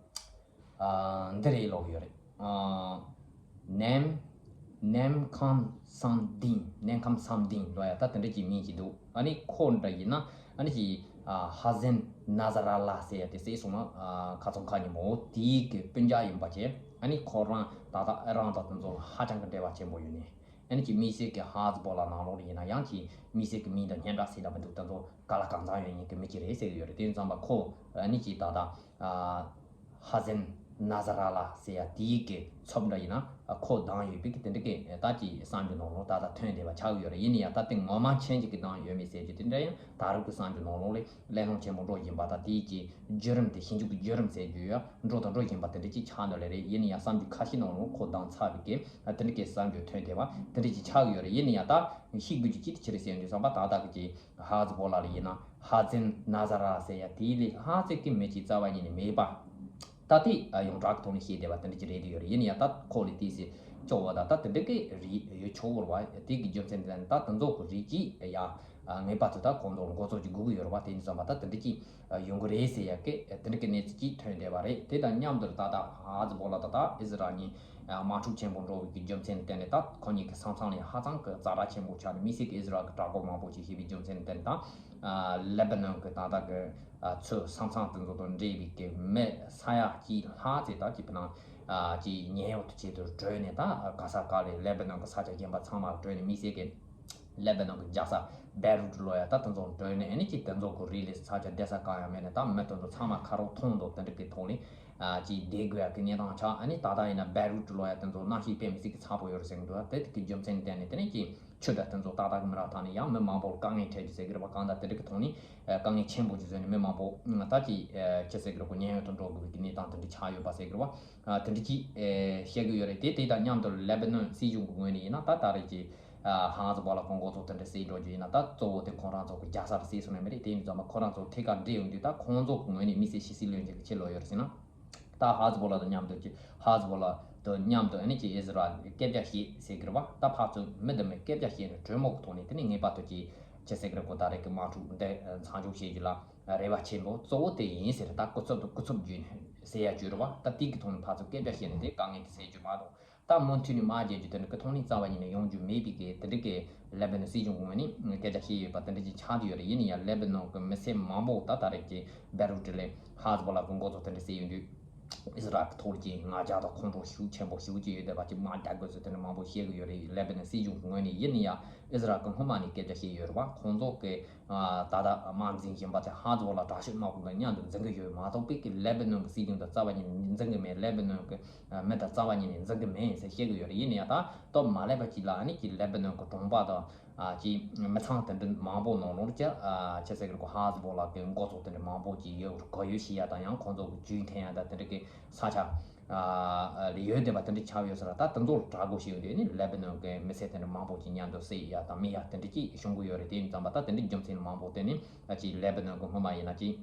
ཨ་འདི་རེད་ལབ་ཡོད་རེད། ཨ་ནེམ་ནེམ་ཁམ་སམ་དིན། ནེམ་ཁམ་སམ་དིན་ལབ་ཡ་ད་དེ་འདྲ་ཅིག་མིང་ཅིག་འདུག་ཨ་ནི་ཁོ་འདྲ་ཡིན་ན་ཨ་ནི་ཅིག་ ཨ་ཧ་ཟན་ན་ཟ་ར་ལ་ཟེར་ཡ་དེ་བསད་སོང་ན། ཨ་ཁ་ཚང་ཁ་ཉིན་མོ་དེའི་གི་སྤུན་ཀྱག་ཡིན་པ་བྱས། ཨ་ནི་ཁོ་རང་ད་ལྟ་ཨི་རན་དང་དེ་ཚོ་ཧ་ཅང་གི་འབྲེལ་བ་ཆེན་པོ་ཡོད་ནས། ཨ་ནི་ཀྱི་དམིགས་བསལ་གྱི་ཧ་ཟི་བོ་ལ་ནང་ལོགས་ལ་ཡིན་ན་ཡང་ཀྱི་དམིགས་བསལ་གྱི་མིང་དང་སྙན་གྲགས་ཟེར་ན་མི་འདུག་དེ་ཚོ་ག་ལ་གང་འཚམ་ཡོད་མཁན་གྱི་མི་ཅིག་རེད་ཟེར་གྱི་ཡོད་རེད། དེ་ཙམ་པ་ཁོ་ཨ་ནི་ཀྱི་ད་ལྟ་ཨ་ཧ་ཟན་ན་ཟ་ར་ལ་ཟེར་ཡ་དེའི་གི་ཚབ་འདྲ་ཡིན་ན་ཁོ་བདམས་ཡོད་པའི་གི་དེ་འདྲ་གི་ད་ཀྱི་གསར་འགྱུར་ནང་ལོགས་ད་ལྟ་ཐོན་བསྡད་པ་ཆགས་ཀྱི་ཡོད་རེད། ཡིན་ན་ཡང་ད་དེ་ངོ་མ་མཁྱེན་ཅིག་གི་བདམས་ཡོད་མེད་ཟེར་རྒྱུ་དེ་འདྲ་ཡང་ད་རུང་གི་གསར་འགྱུར་ནང་ལོགས་ལས་གླེང་སློང་ཆེན་པོ་འགྲོ་བཞིན་པ་དང་། དེའི་གི་བརྒྱུད་རིམ་དེ་ཞིབ་འཇུག་གི་བརྒྱུད་རིམ་ཟེར་རྒྱུ་ཡང་འགྲོ་དང་འགྲོ་བཞིན་པ་དེ་འདྲ་ཅིག་ཆགས་འདུག་ལེ་རེད། ཡིན་ན་ཡང་གསར་འགྱུར་ཁ་ཤས་ནང་ལོགས་ཁོ་བདམས་ཚར་བའི་གི་དེ་འདྲ་གི་གསར་འགྱུར་ཐོན་བསྡད་པ་དེ་འདྲ་ཅིག་ཆགས་ཀྱི་ཡོད་རེད། ཡིན་ན་ཡང་ད་ཤེས་དགོས་རྒྱུ་ཅིག་དེ་ཅི་རེད་ཟེར་དུས་ཙམ་པ་ད་ལྟ་གི་ཀྱི་ཧ་ཟི་བོ་ལ་ལ་ཡིན་ན་ཧ་ཟན་ན་ཟ་ར་ཟེར་ཡ་དེའི་ལས་ལྷག་ཙམ་གྱི་མི་གཅིག་རྩ་བ་ཉིད་ནས་མེད་པ། ད་ལྟའི་ཡོངས་གྲགས་ཀྱི་ཐོག་ནས་བཤད་བསྡད་པ་དེ་འདྲ་ཅིག་རེད་དེ་ཡོད་རེད། ཡིན་ན་ཡང་ད་ཁོ་ལས་ཏོག་ཙམ་སྐྱོ་བོ་དང་ད་དེ་འདྲ་གི་རིགས་ཡོད་ཆོག་གི་རེད་བ། དེ་གི་རྒྱུ་མཚན་དེ་ད་དེ་ཚོ་གི་རིགས་ཀྱིས་ཡ་ངེས་པར་དུ་ད་ཁོང་ཚོ་མགོ་ཚོས་ཀྱི་དགོས་ཀྱི་ཡོད་རེད་བ། དེ་ཡིན་ཙམ་པ་ད་དེ་འདྲ་ཅིག་ཡོང་གི་རེད་ཟེར་ཡ་གི་དེ་འདྲ་གི་གནས་ཚུལ་ཅིག་ཐོན་བསྡད་པ་རེད། དེ་དང་མཉམ་དུ་ད་ལྟ་ཧ་ཟི་བོ་ལ་ད་ལྟ་ཨི་ཟི་རལ་གཉིས་དམག་འཁྲུག་ཆེན་པོ་འགྲོ་བའི་གི་རྒྱུ་མཚན་ལ་བརྟེན་ནས་ད་ཁོ་གཉིས་ཀྱི་ས་མཚམས་ལ་ཧ་ཅང་གི་ཛ་དྲག་ཆེན་པོ་ཆགས་ནས་དམིགས་བསལ་གྱི་ཨི་ཟི་རལ་གྱི་དྲག་རྒོལ་མང་པོ་ཞིག་བྱས་པའི་རྒྱུ་མཚན་ལ་བརྟེན་ནས་ད་ལེ་བྷ་ནོན་གྱི་ད་ལྟ་གི་ཚོའི་ས་མཚམས་དེ་ཚོ་དང་འབྲེལ་བའི་གི་མི་ས་ཡ་གཅིག་ལྷག་ཙམ་ད་ཅིག་ཕི་ནང་ཅིག་ཉེན་གཡོལ་དུ་ཆེད་དུ་བྲོས་ནས་ད་ག་ས་ག་ལས་ལེ་བྷ་ནོན་གྱི་ས་ཆ་གཞན་པ་ཚང་མར་བྲོས་ནས་དམིགས་བསལ་གྱི་ལེ་བྷ་ནོན་གྱི་རྒྱལ་ས་བེ་རུད་ལོ་ཡ་ད་དེ་ཚོ་བྲོས་ནས། ཨ་ནི་ཅིག་དེ་ཚོ་གི་རིགས་ལས་ས་ཆ་བསྡད་ས་གང་ཡང་མེད་ནས་ད་མི་དེ་ཚོ་ཚང་མ་ཁ་རོག་ཐོང་དང་དེ་འདྲ་གི་ཐོག་ནས་ཅིག་བསྡད་དགོས་ཡ་གི་གནས་སྟངས་ཆགས། ཨ་ནི་ད་ལྟ་ཡིན་ན་བེ་རུད་ལོ་ཡ་དེ་ཚོ་གནམ་གཤིས་དཔེ་མི་སྲིད་གི་ཚ་པོ་ཡོད་རེད་ཟེར་གི་འདུག་དེ་གི་རྒྱུ་མཚན་ལ་བརྟེན་ནས་དེ་ནས་ཅིག་ཆུ་དང་དེ་ཚོ་ཏག་ཏག་གི་མི་རག་ཐག་ནས་ཡང་མི་མང་པོར་དཀའ་ངལ་འཕྲད་རྒྱུ་ཟེར་གི་རེད་བ། གང་ལྟར་དེ་འདྲ་གི་ཐོག་ནས་དཀའ་ངལ་ཆེན་པོ་ཅིག་བཟོས་ནས་མི་མང་པོ་ད་ཅིག་ཅི་ཟེར་གི་རེད་གོ། ཉེན་གཡོལ་དུ་འགྲོ་དགོས་པའི་གི་གནས་སྟངས་དེ་འདྲ་ཆགས་ཡོད་པ་ཟེར་གི་རེད་བ། དེ་འདྲ་ཅིག་བཤད་གི་ཡོད་རེད། དེ་དེ་དང་མཉམ་དུ་ལེ་བྷ་ནོན་སྲིད་གཞུང་གི་ངོས་ནས་ཡིན་ན་ད་ད་རེས་ཀྱི་ཧ་ཟི་བོ་ལ་གི་འགོ་ཚོགས་དེ་འདྲ་བསད་འགྲོ་རྒྱུ་ཡིན་ན་ད་གཙོ་བོ་དེ་ཁོང་རང་ཚོ་གི་རྒྱལ་ས་ལ་བསད་སོང་ནི་མ་རེད། དེ་ཡིན་ཙང་མ་ཁོ་རང་ཚོ་ཐད་ཀར་འབྲེལ་ཡོང་དུས་ད་ཁོང་ཚོ་གི་ངོས་ནས་དམིགས་བསལ་ཕྱི་སྲིད་བློན་ཆེན་གྱི་ཕྱི་ལོགས་ཡོད་རེད་ཟེར་ན། ད་ཧ་ཟི་བོ་ལ་དང་མཉམ་དུ་ཀྱི་ཧ་ཟི་བོ་ལ་དང་མཉམ་དུ་ཨ་ནི་ཀྱི་ཨི་ཟི་རལ་གྱི་སྐད་ཆ་བཤད་ཟེར་གི་རེད་བ། ད་ཕར་ཚུར་མི་དང་མི་སྐད་ཆ་བཤད་ནས་གྲོས་མོལ་གྱི་ཐོག་ནས་དེ་ནས་ངེས་པར་དུ་ཀྱི་ཅི་ཟེར་གི་རེད་གོ། ད་རེས་ཀྱི་དམག་འཁྲུག་འདི་མཚམས་འཇོག་བྱེད་རྒྱུ་ལ་རེ་བ་ཆེན་པོ་གཙོ་བོ་དེ་ཡིན་ཟེར། ད་སྐུ་ཚབ་དང་སྐུ་ཚབ་བརྒྱུད་ནས་ཟེར་ཡ་བརྗོད་རེད་བ། ད་དེ་གི་ཐོག་ནས་ཕར་ཚུར་སྐད་ཆ་བཤད་ནས་དེ་དཀའ་ངལ་དེ་སེལ་རྒྱུ་མ་གཏོགས། ད་མུ་མཐུད་ནས་དམག་རྒྱག་རྒྱུ་དེ་འདྲ་གི་ཐོག་ནས་རྩ་བ་ཉིད་ནས་ཡོང་རྒྱུ་མེད་པའི་གི་དེ་འདྲ་གི་ལེ་བྷ་ནོན་སྲིད་གཞུང་གི་ངོས་ནས་སྐད་ཆ་བཤད་ཡོད་པ་དེ་འདྲ་ཅིག་ཆགས་བསྡད་ཡོད་རེད། ཡིན་ན་ཡང་ལེ་བྷ་ནོན་གི་མི་སེར་མང་པོ་ད་ད་རེས་ཀྱི་བེ་རུ་ཊི་ལ་ཧ་ཟི་བོ་ལ་གི་འགོ་ཚོགས་དེ་འདྲ་བསད་ཡོང་དུས་ཨི་ཟི་རལ་གི་ཐོག་ལ་ཀྱི་ང་རྒྱལ་དང་ཁོང་ཁྲོ་ཤུགས་ཆེན་པོ་ཞེ་པོ་ཅིག་ཡོད་བསྡད་པ་ཅིག་དམག་རྒྱག་དགོས་ཚུལ་དེ་འདྲ་མང་པོ་བཤད་གི་ཡོད་རེད། ལེ་བྷ་ནོན་སྲིད་གཞུང་གི་ངོས་ནས། ཡིན་ན་ཡང་ཨི་ཟི་རལ་གི་སྔོན་མ་ནས་སྐད་ཆ་བཤད་ཡོད་རེད་བ། ཁོང་ཚོ་གི་ད་ལྟ་དམག་འཛིང་བཞིན་པ་དེ་ཧ་ཟི་བོ་ལ་དྲག་ཤོས་དམག་དཔུང་དང་མཉམ་དུ་འཛིང་གི་ཡོད་མ་གཏོགས་པའི་གི་ལེ་བྷ་ནོན་གི་སྲིད་གཞུང་དང་རྩ་བ་ཉིད་ནས་འཛིང་གི་མེད། ལེ་བྷ་ནོན་གི་མི་དང་རྩ་བ་ཉིད་ནས་འཛིང་གི་མེད་ཟེར་བཤད་གི་ཡོད་རེད། ཡིན་ན་ཡང་ད་སྟབས་མ་ལེགས་པ་ཅིག་ལ་ཨ་ནི་ཀྱི་ལེ་བྷ་ནོན་གི་གྲོང་པ་དང་ཀྱི་མི་ཚང་དེ་འདྲ་མང་པོ་ནང་ལོགས་ཀྱི་ཆི་ཟེར་གི་རེད་གོ། ཧ་ཟི་བོ་ལ་གི་འགོ་ཚོགས་དེ་འདྲ་མང་པོ་ཅིག་ཡོད། གོ་ཡོད་ཤི་ཡ་དང་ཡང་ཁོང་ཚོ་གི་ཇུས་འཐེན་ཡ་དང་དེ་འདྲ་གི་ས་ཆ་ལ་ཡོད་བསྡད་པ་དེ་འདྲ་ཆགས་ཡོད་ས་ར། ད་དེ་ཚོ་ལ་དྲག་རྒོལ་བྱས་ཡོད་དུས་ནི་ལེ་བྷ་ནོན་གི་མི་སེར་དེ་འདྲ་མང་པོ་ཅིག་མཉམ་དུ་བསད་ཡ་དང་རྨས་ཡ་དེ་འདྲ་ཅིག་བྱུང་གི་ཡོད་རེད། དེ་ཡིན་ཙང་མ་ད་དེ་འདྲའི་རྒྱུ་མཚན་མང་པོ་དེ་ནི་ཅིག་ལེ་བྷ་ནོན་གི་སྔོན་མ་ཡིན་ན་ཅིག་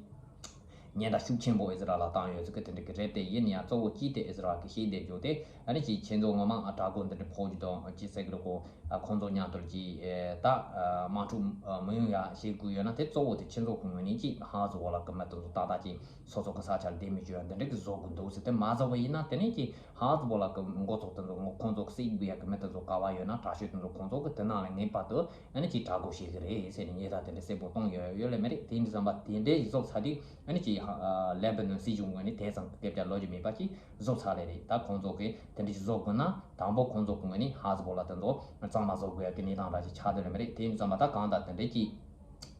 ཉེན་བརྡ་ཤུགས་ཆེན་པོ་ཨི་ཟི་རལ་ལ་བཏང་ཡོད་ཟེར་གི་དེ་འདྲ་གི་རེད། དེ་ཡིན་ན་ཡང་གཙོ་བོ་ཅིག་དེ་ཨི་ཟི་རལ་གི་བཤད་བསྡད་རྒྱུ་དེ་ཨ་ནི་ཅིག་ཁྱེད་ཚོ་ངོ་མ་དྲག་རྒོལ་འདི་འདྲ་ཕོག་རྒྱུ་དང་ཅི་ཟེར་གི་རེད་གོ། ཁོང་ཚོ་མཉམ་དུ་ཅིག་ད་དམག་འཁྲུག་མི་ཡོང་ཡ་བྱེད་དགོས་ཡོད་ན་དེ་གཙོ་བོ་དེ་ཁྱེད་ཚོ་གི་ངོས་ནས་ཅིག་ཧ་ཟི་བོ་ལ་གི་མི་དེ་ཚོ་ཏག་ཏག་ཅིག་སོ་སོ་གི་ས་ཆར་བསྡད་མི་བཅུག་ཡ་འདི་འདྲ་གི་བཟོ་དགོས་འདུག་ཟེར། དེ་མ་བཟོ་བ་ཡིན་ན་དེ་ནས་ཀྱི་ཧ་ཟི་བོ་ལ་གི་འགོ་ཚོགས་དེ་ཚོ་ཁོང་ཚོ་གི་བསད་དགོས་ཡ་གི་མི་དེ་ཚོ་ག་བ་ཡོད་ན་དྲག་ཤོས་དེ་ཚོ་ཁོང་ཚོ་གི་དེ་ནང་ལ་ངེས་པར་དུ་ཨ་ནི་ཅིག་དྲག་རྒོལ་བྱེད་གི་རེད་ཟེར་ནས་ཉེས་རྡུང་དེ་འདྲ་གསལ་པོ་གཏོང་ཡོད་ཡོད་ལེ་མ་རེད། དེ་ཡིན་དུས་ཙམ་པ་དེ་འདྲའི་བཟོ་ཚར་དུས་ཨ་ནི་ཅིག་ལེ་བྷ་ནོན་སྲིད་གཞུང་ངོས་ནས་དེ་ཙམ་སྐད་ཆ་ལོ་རྒྱུས་མེད་པ་ཅིག་བཟོ་ཚར་ལེ་རེད། ད་ཁོང་ཚོ་གི་དེ་འདྲ་ཅིག་བཟོ་དགོས་ན་དང་པོ་ཁོང་ཚོ་གི་ངོས་ནས་ཧ་ཟི་བོ་ལ་དེ་ཚོ་གཙང་མ་བཟོ་དགོས་ཡ་གི་གནས་སྟངས་འདྲ་ཅིག་ཆགས་བསྡད་ལེ་མ་རེད། དེ་ཡིན་དུས་ཙམ་པ་ད་གང་ལྟར་དེ་འདྲའི་ཅིག་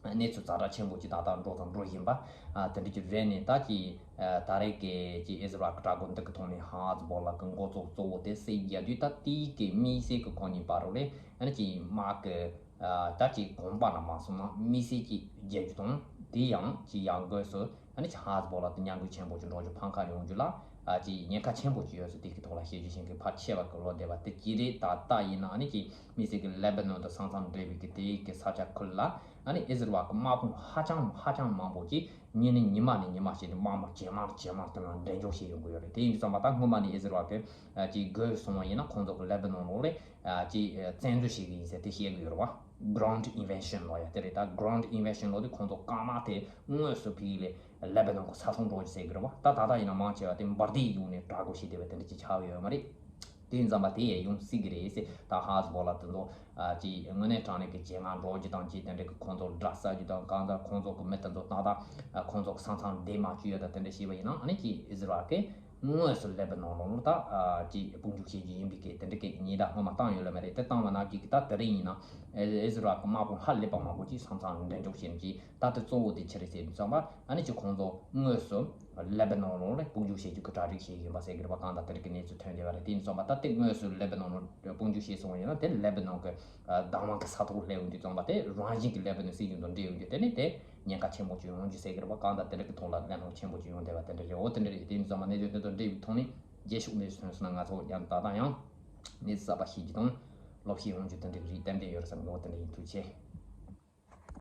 གནས་ཚུལ་ཛ་དྲག་ཆེན་པོ་ཅིག་ད་ལྟ་འགྲོ་དང་འགྲོ་བཞིན་པ་དེ་འདྲ་ཅིག་རེད་ནས། ད་ཀྱི་ད་རེས་ཀྱི་ཀྱི་ཨི་ཟི་རལ་གྱི་དྲག་རྒོལ་འདི་གི་ཐོག་ནས་ཧ་ཟི་བོ་ལ་གི་འགོ་གཙོ་གཙོ་བོ་དེ་བསད་རྒྱུ་དུས་ད་དེའི་གི་དམིགས་བསལ་གྱི་ཁོ་གཉིས་བར་རུ་ལས་ཨ་ནི་ཀྱི་དམག་གི་ད་ཀྱི་གོམ་པ་ན་མ་སོང་ན་དམིགས་བསལ་གྱི་རྒྱལ་རྒྱུ་དང་དེ་ཡང་ཀྱི་ཡང་སྒོས་སུ་ཨ་ནི་ཀྱི་ཧ་ཟི་བོ་ལ་དེ་མཉམ་འགུལ་ཆེན་པོ་ཅིག་འགྲོ་རྒྱུ་ཕམ་ཁ་ཡོང་རྒྱུ་ལ་ཀྱི་ཉེན་ཁ་ཆེན་པོ་ཅིག་ཡོད་ཟེར། དེ་གི་ཐོག་ལ་བཤད་རྒྱུ་ཞིག་གི་ཕལ་ཆེ་བ་གི་བློ་བདེ་བ་དེ་ཅི་རེད། ད་ལྟ་ཡིན་ན་ཨ་ནི་ཀྱི་དམིགས་བསལ་གྱི་ལེ་བྷ་ནོན་དང་ས་མཚམས་འབྲེལ་བའི་གི་དེའི་གི་ས་ཆ་ཁུལ་ལ་ཨ་ནི་ཨི་ཟི་རལ་གི་དམག་དཔུང་ཧ་ཅང་ཧ་ཅང་མང་པོ་ཅིག་ཉིན་ནས་ཉི་མ་ནས་ཉི་མ་བྱས་ཏེ་དམག་མི་ཇེ་མང་ཇེ་མང་དེ་ལ་འགྲེམས་འཇོག་བྱས་ཡོང་གི་ཡོད་རེད། དེ་ཡིན་དུས་ཙམ་པ་ད་སྔོན་མ་ནས་ཨི་ཟི་རལ་གི་ཅིག་དགོས་སོང་བ་ཡིན་ན་ཁོང་ཚོ་གི་ལེ་བྷ་ནོན་ལོགས་ལ་ཅིག་བཙན་འཛུལ་བྱེད་གི་ཡིན་ཟེར་དེ་བཤད་གི་ཡོད་རེད་བ། Ground invasion ལོ་ཡ་དེ་རེད། ད་ground invasion ལོ་དེ་ཁོང་ཚོ་རྐང་དམག་དེ་དངོས་སུ་ཕི་ལས་ལེ་བྷ་ནོན་གི་ས་ཐོག་འགྲོ་རྒྱུ་ཟེར་གི་རེད་བ། ད་ད་ལྟ་ཡིན་ན་མང་ཆེ་བ་དེ་འབར་མདེལ་བརྒྱུད་ནས་དྲག་རྒོལ་བྱེད་བསྡད་པ་དེ་འདྲ་ཅིག་ཆགས་ཡོད་མ་རེད། དེ་ཡིན་ཙང་མ་དེ་ཡང་ཡོང་སྲིད་ཀྱི་རེད་ཟེར། ད་ཧ་ཟི་བོ་ལ་དེ་ཚོ་ཨ་ཅིག་དངོས་གནས་དྲང་གནས་ཀྱི་རྗེས་མ་འགྲོ་རྒྱུ་དང་ཅིག་དེ་འདྲ་གི་ཁོང་ཚོ་དགྲ་ཟ་རྒྱུ་དང་གང་ལྟར་ཁོང་ཚོ་གི་མི་དེ་ཚོ་ཏག་ཏག་ཨ་ཁོང་ཚོ་གི་ས་མཚམས་འདི་མ་བཅུག་ཡ་ད་དེ་འདྲ་བྱས་པ་ཡིན་ན་ཨ་ནི་ཅིག་ཨི་ཟི་རལ་གི་དངོས་སུ་ལེ་པ་ནོན་ལ་ད་ཨ་ཅིག་དཔུང་འཇུག་བྱེད་རྒྱུ་ཡིན་པའི་གི་དེ་འདྲ་གི་ཉེན་བརྡ་སྔོན་མ་བཏང་ཡོད་ལ་མ་རེད། དེ་བཏང་བ་ན་ཅིག་ད་དེ་རིང་ཡིན་ན་ཨི་ཟི་རལ་གི་དམག་དཔུང་ཧ་ལས་པ་མང་པོ་ཅིག་ས་མཚམས་འདྲེན་འཇོག་བྱེད་ཀྱི། ད་ལྟ་གཙོ་བོ་དེ་ཆི་རེད་ཟེར་དུས་ཙམ་པ་ཨ་ནི་ཅིག་ཁོང་ཚོ་དངོས་སུ་ལེ་པ་ནོན་ལོགས་ལ་དཔུང་འཇུག་བྱེད་རྒྱུ་གི་གྲ་སྒྲིག་བྱེད་ཀྱི་ཡིན་པ་ཟེར་གྱི་རེད་པ། གང་ལྟར་དེ་རིགས་ཀྱི་གནས་ཚུལ་ཐོན་བསྡད་པ་རེད། དེ་ཡིན་ཙམ་པ་ད་དེ་དངོས་སུ་ལེ་པ་ནོན་ལ་དཔུང་འཇུག་བྱས་སོང་བ་ཡིན་ན་དེ་ལེ་པ་ནོན་གྱི་ཨ་བདག་དབང་གི་ས་ཐོག་སླེབས་ཡོང་དུས་ཙམ་པ་དེ་རང་བཞིན་གྱི་ལེ་པ་ནོན་སྲིད་གཞུང་དང་འབྲེལ་ཡོང་རྒྱུ་དེ་ནི་དེ་ཉེན་ཁ་ཆེན་པོ་ཅིག་ཡོང་རྒྱུ་ཟེར་གྱི་རེད་པ། གང་ལྟར་དེ་རིགས་ཀྱི་ཐོག་ལ་གནད་དོན་ཆེན་པོ་ཅིག་ཡོང་བསྡད་པ་དེ་འདྲ་རེད། འོ་དེ་འདྲ་རེད། དེ་ཡིན་ཙམ་པ་གནས་ཚུལ་དེ་དང་འབྲེལ་བའི་ཐོག་ནས་རྗེས་ཕྱོགས་གནས་ཚུལ་ཐོན་སོང་ན་ང་ཚོ་ཡང་ད་ལྟ་ཡང་གནས་ཚུལ་གསར་པ་ཤེས་རྒྱུ་དང་སློབ་ཁྲིད་ཡོང་རྒྱུ་དེ་འདྲ་གི་རིགས་ཏན་ཏན་ཡོད་རེད་བསམ་གི། འོ་དེ་འདྲ་ཡིན། ཐུགས་རྗེ་ཆེ།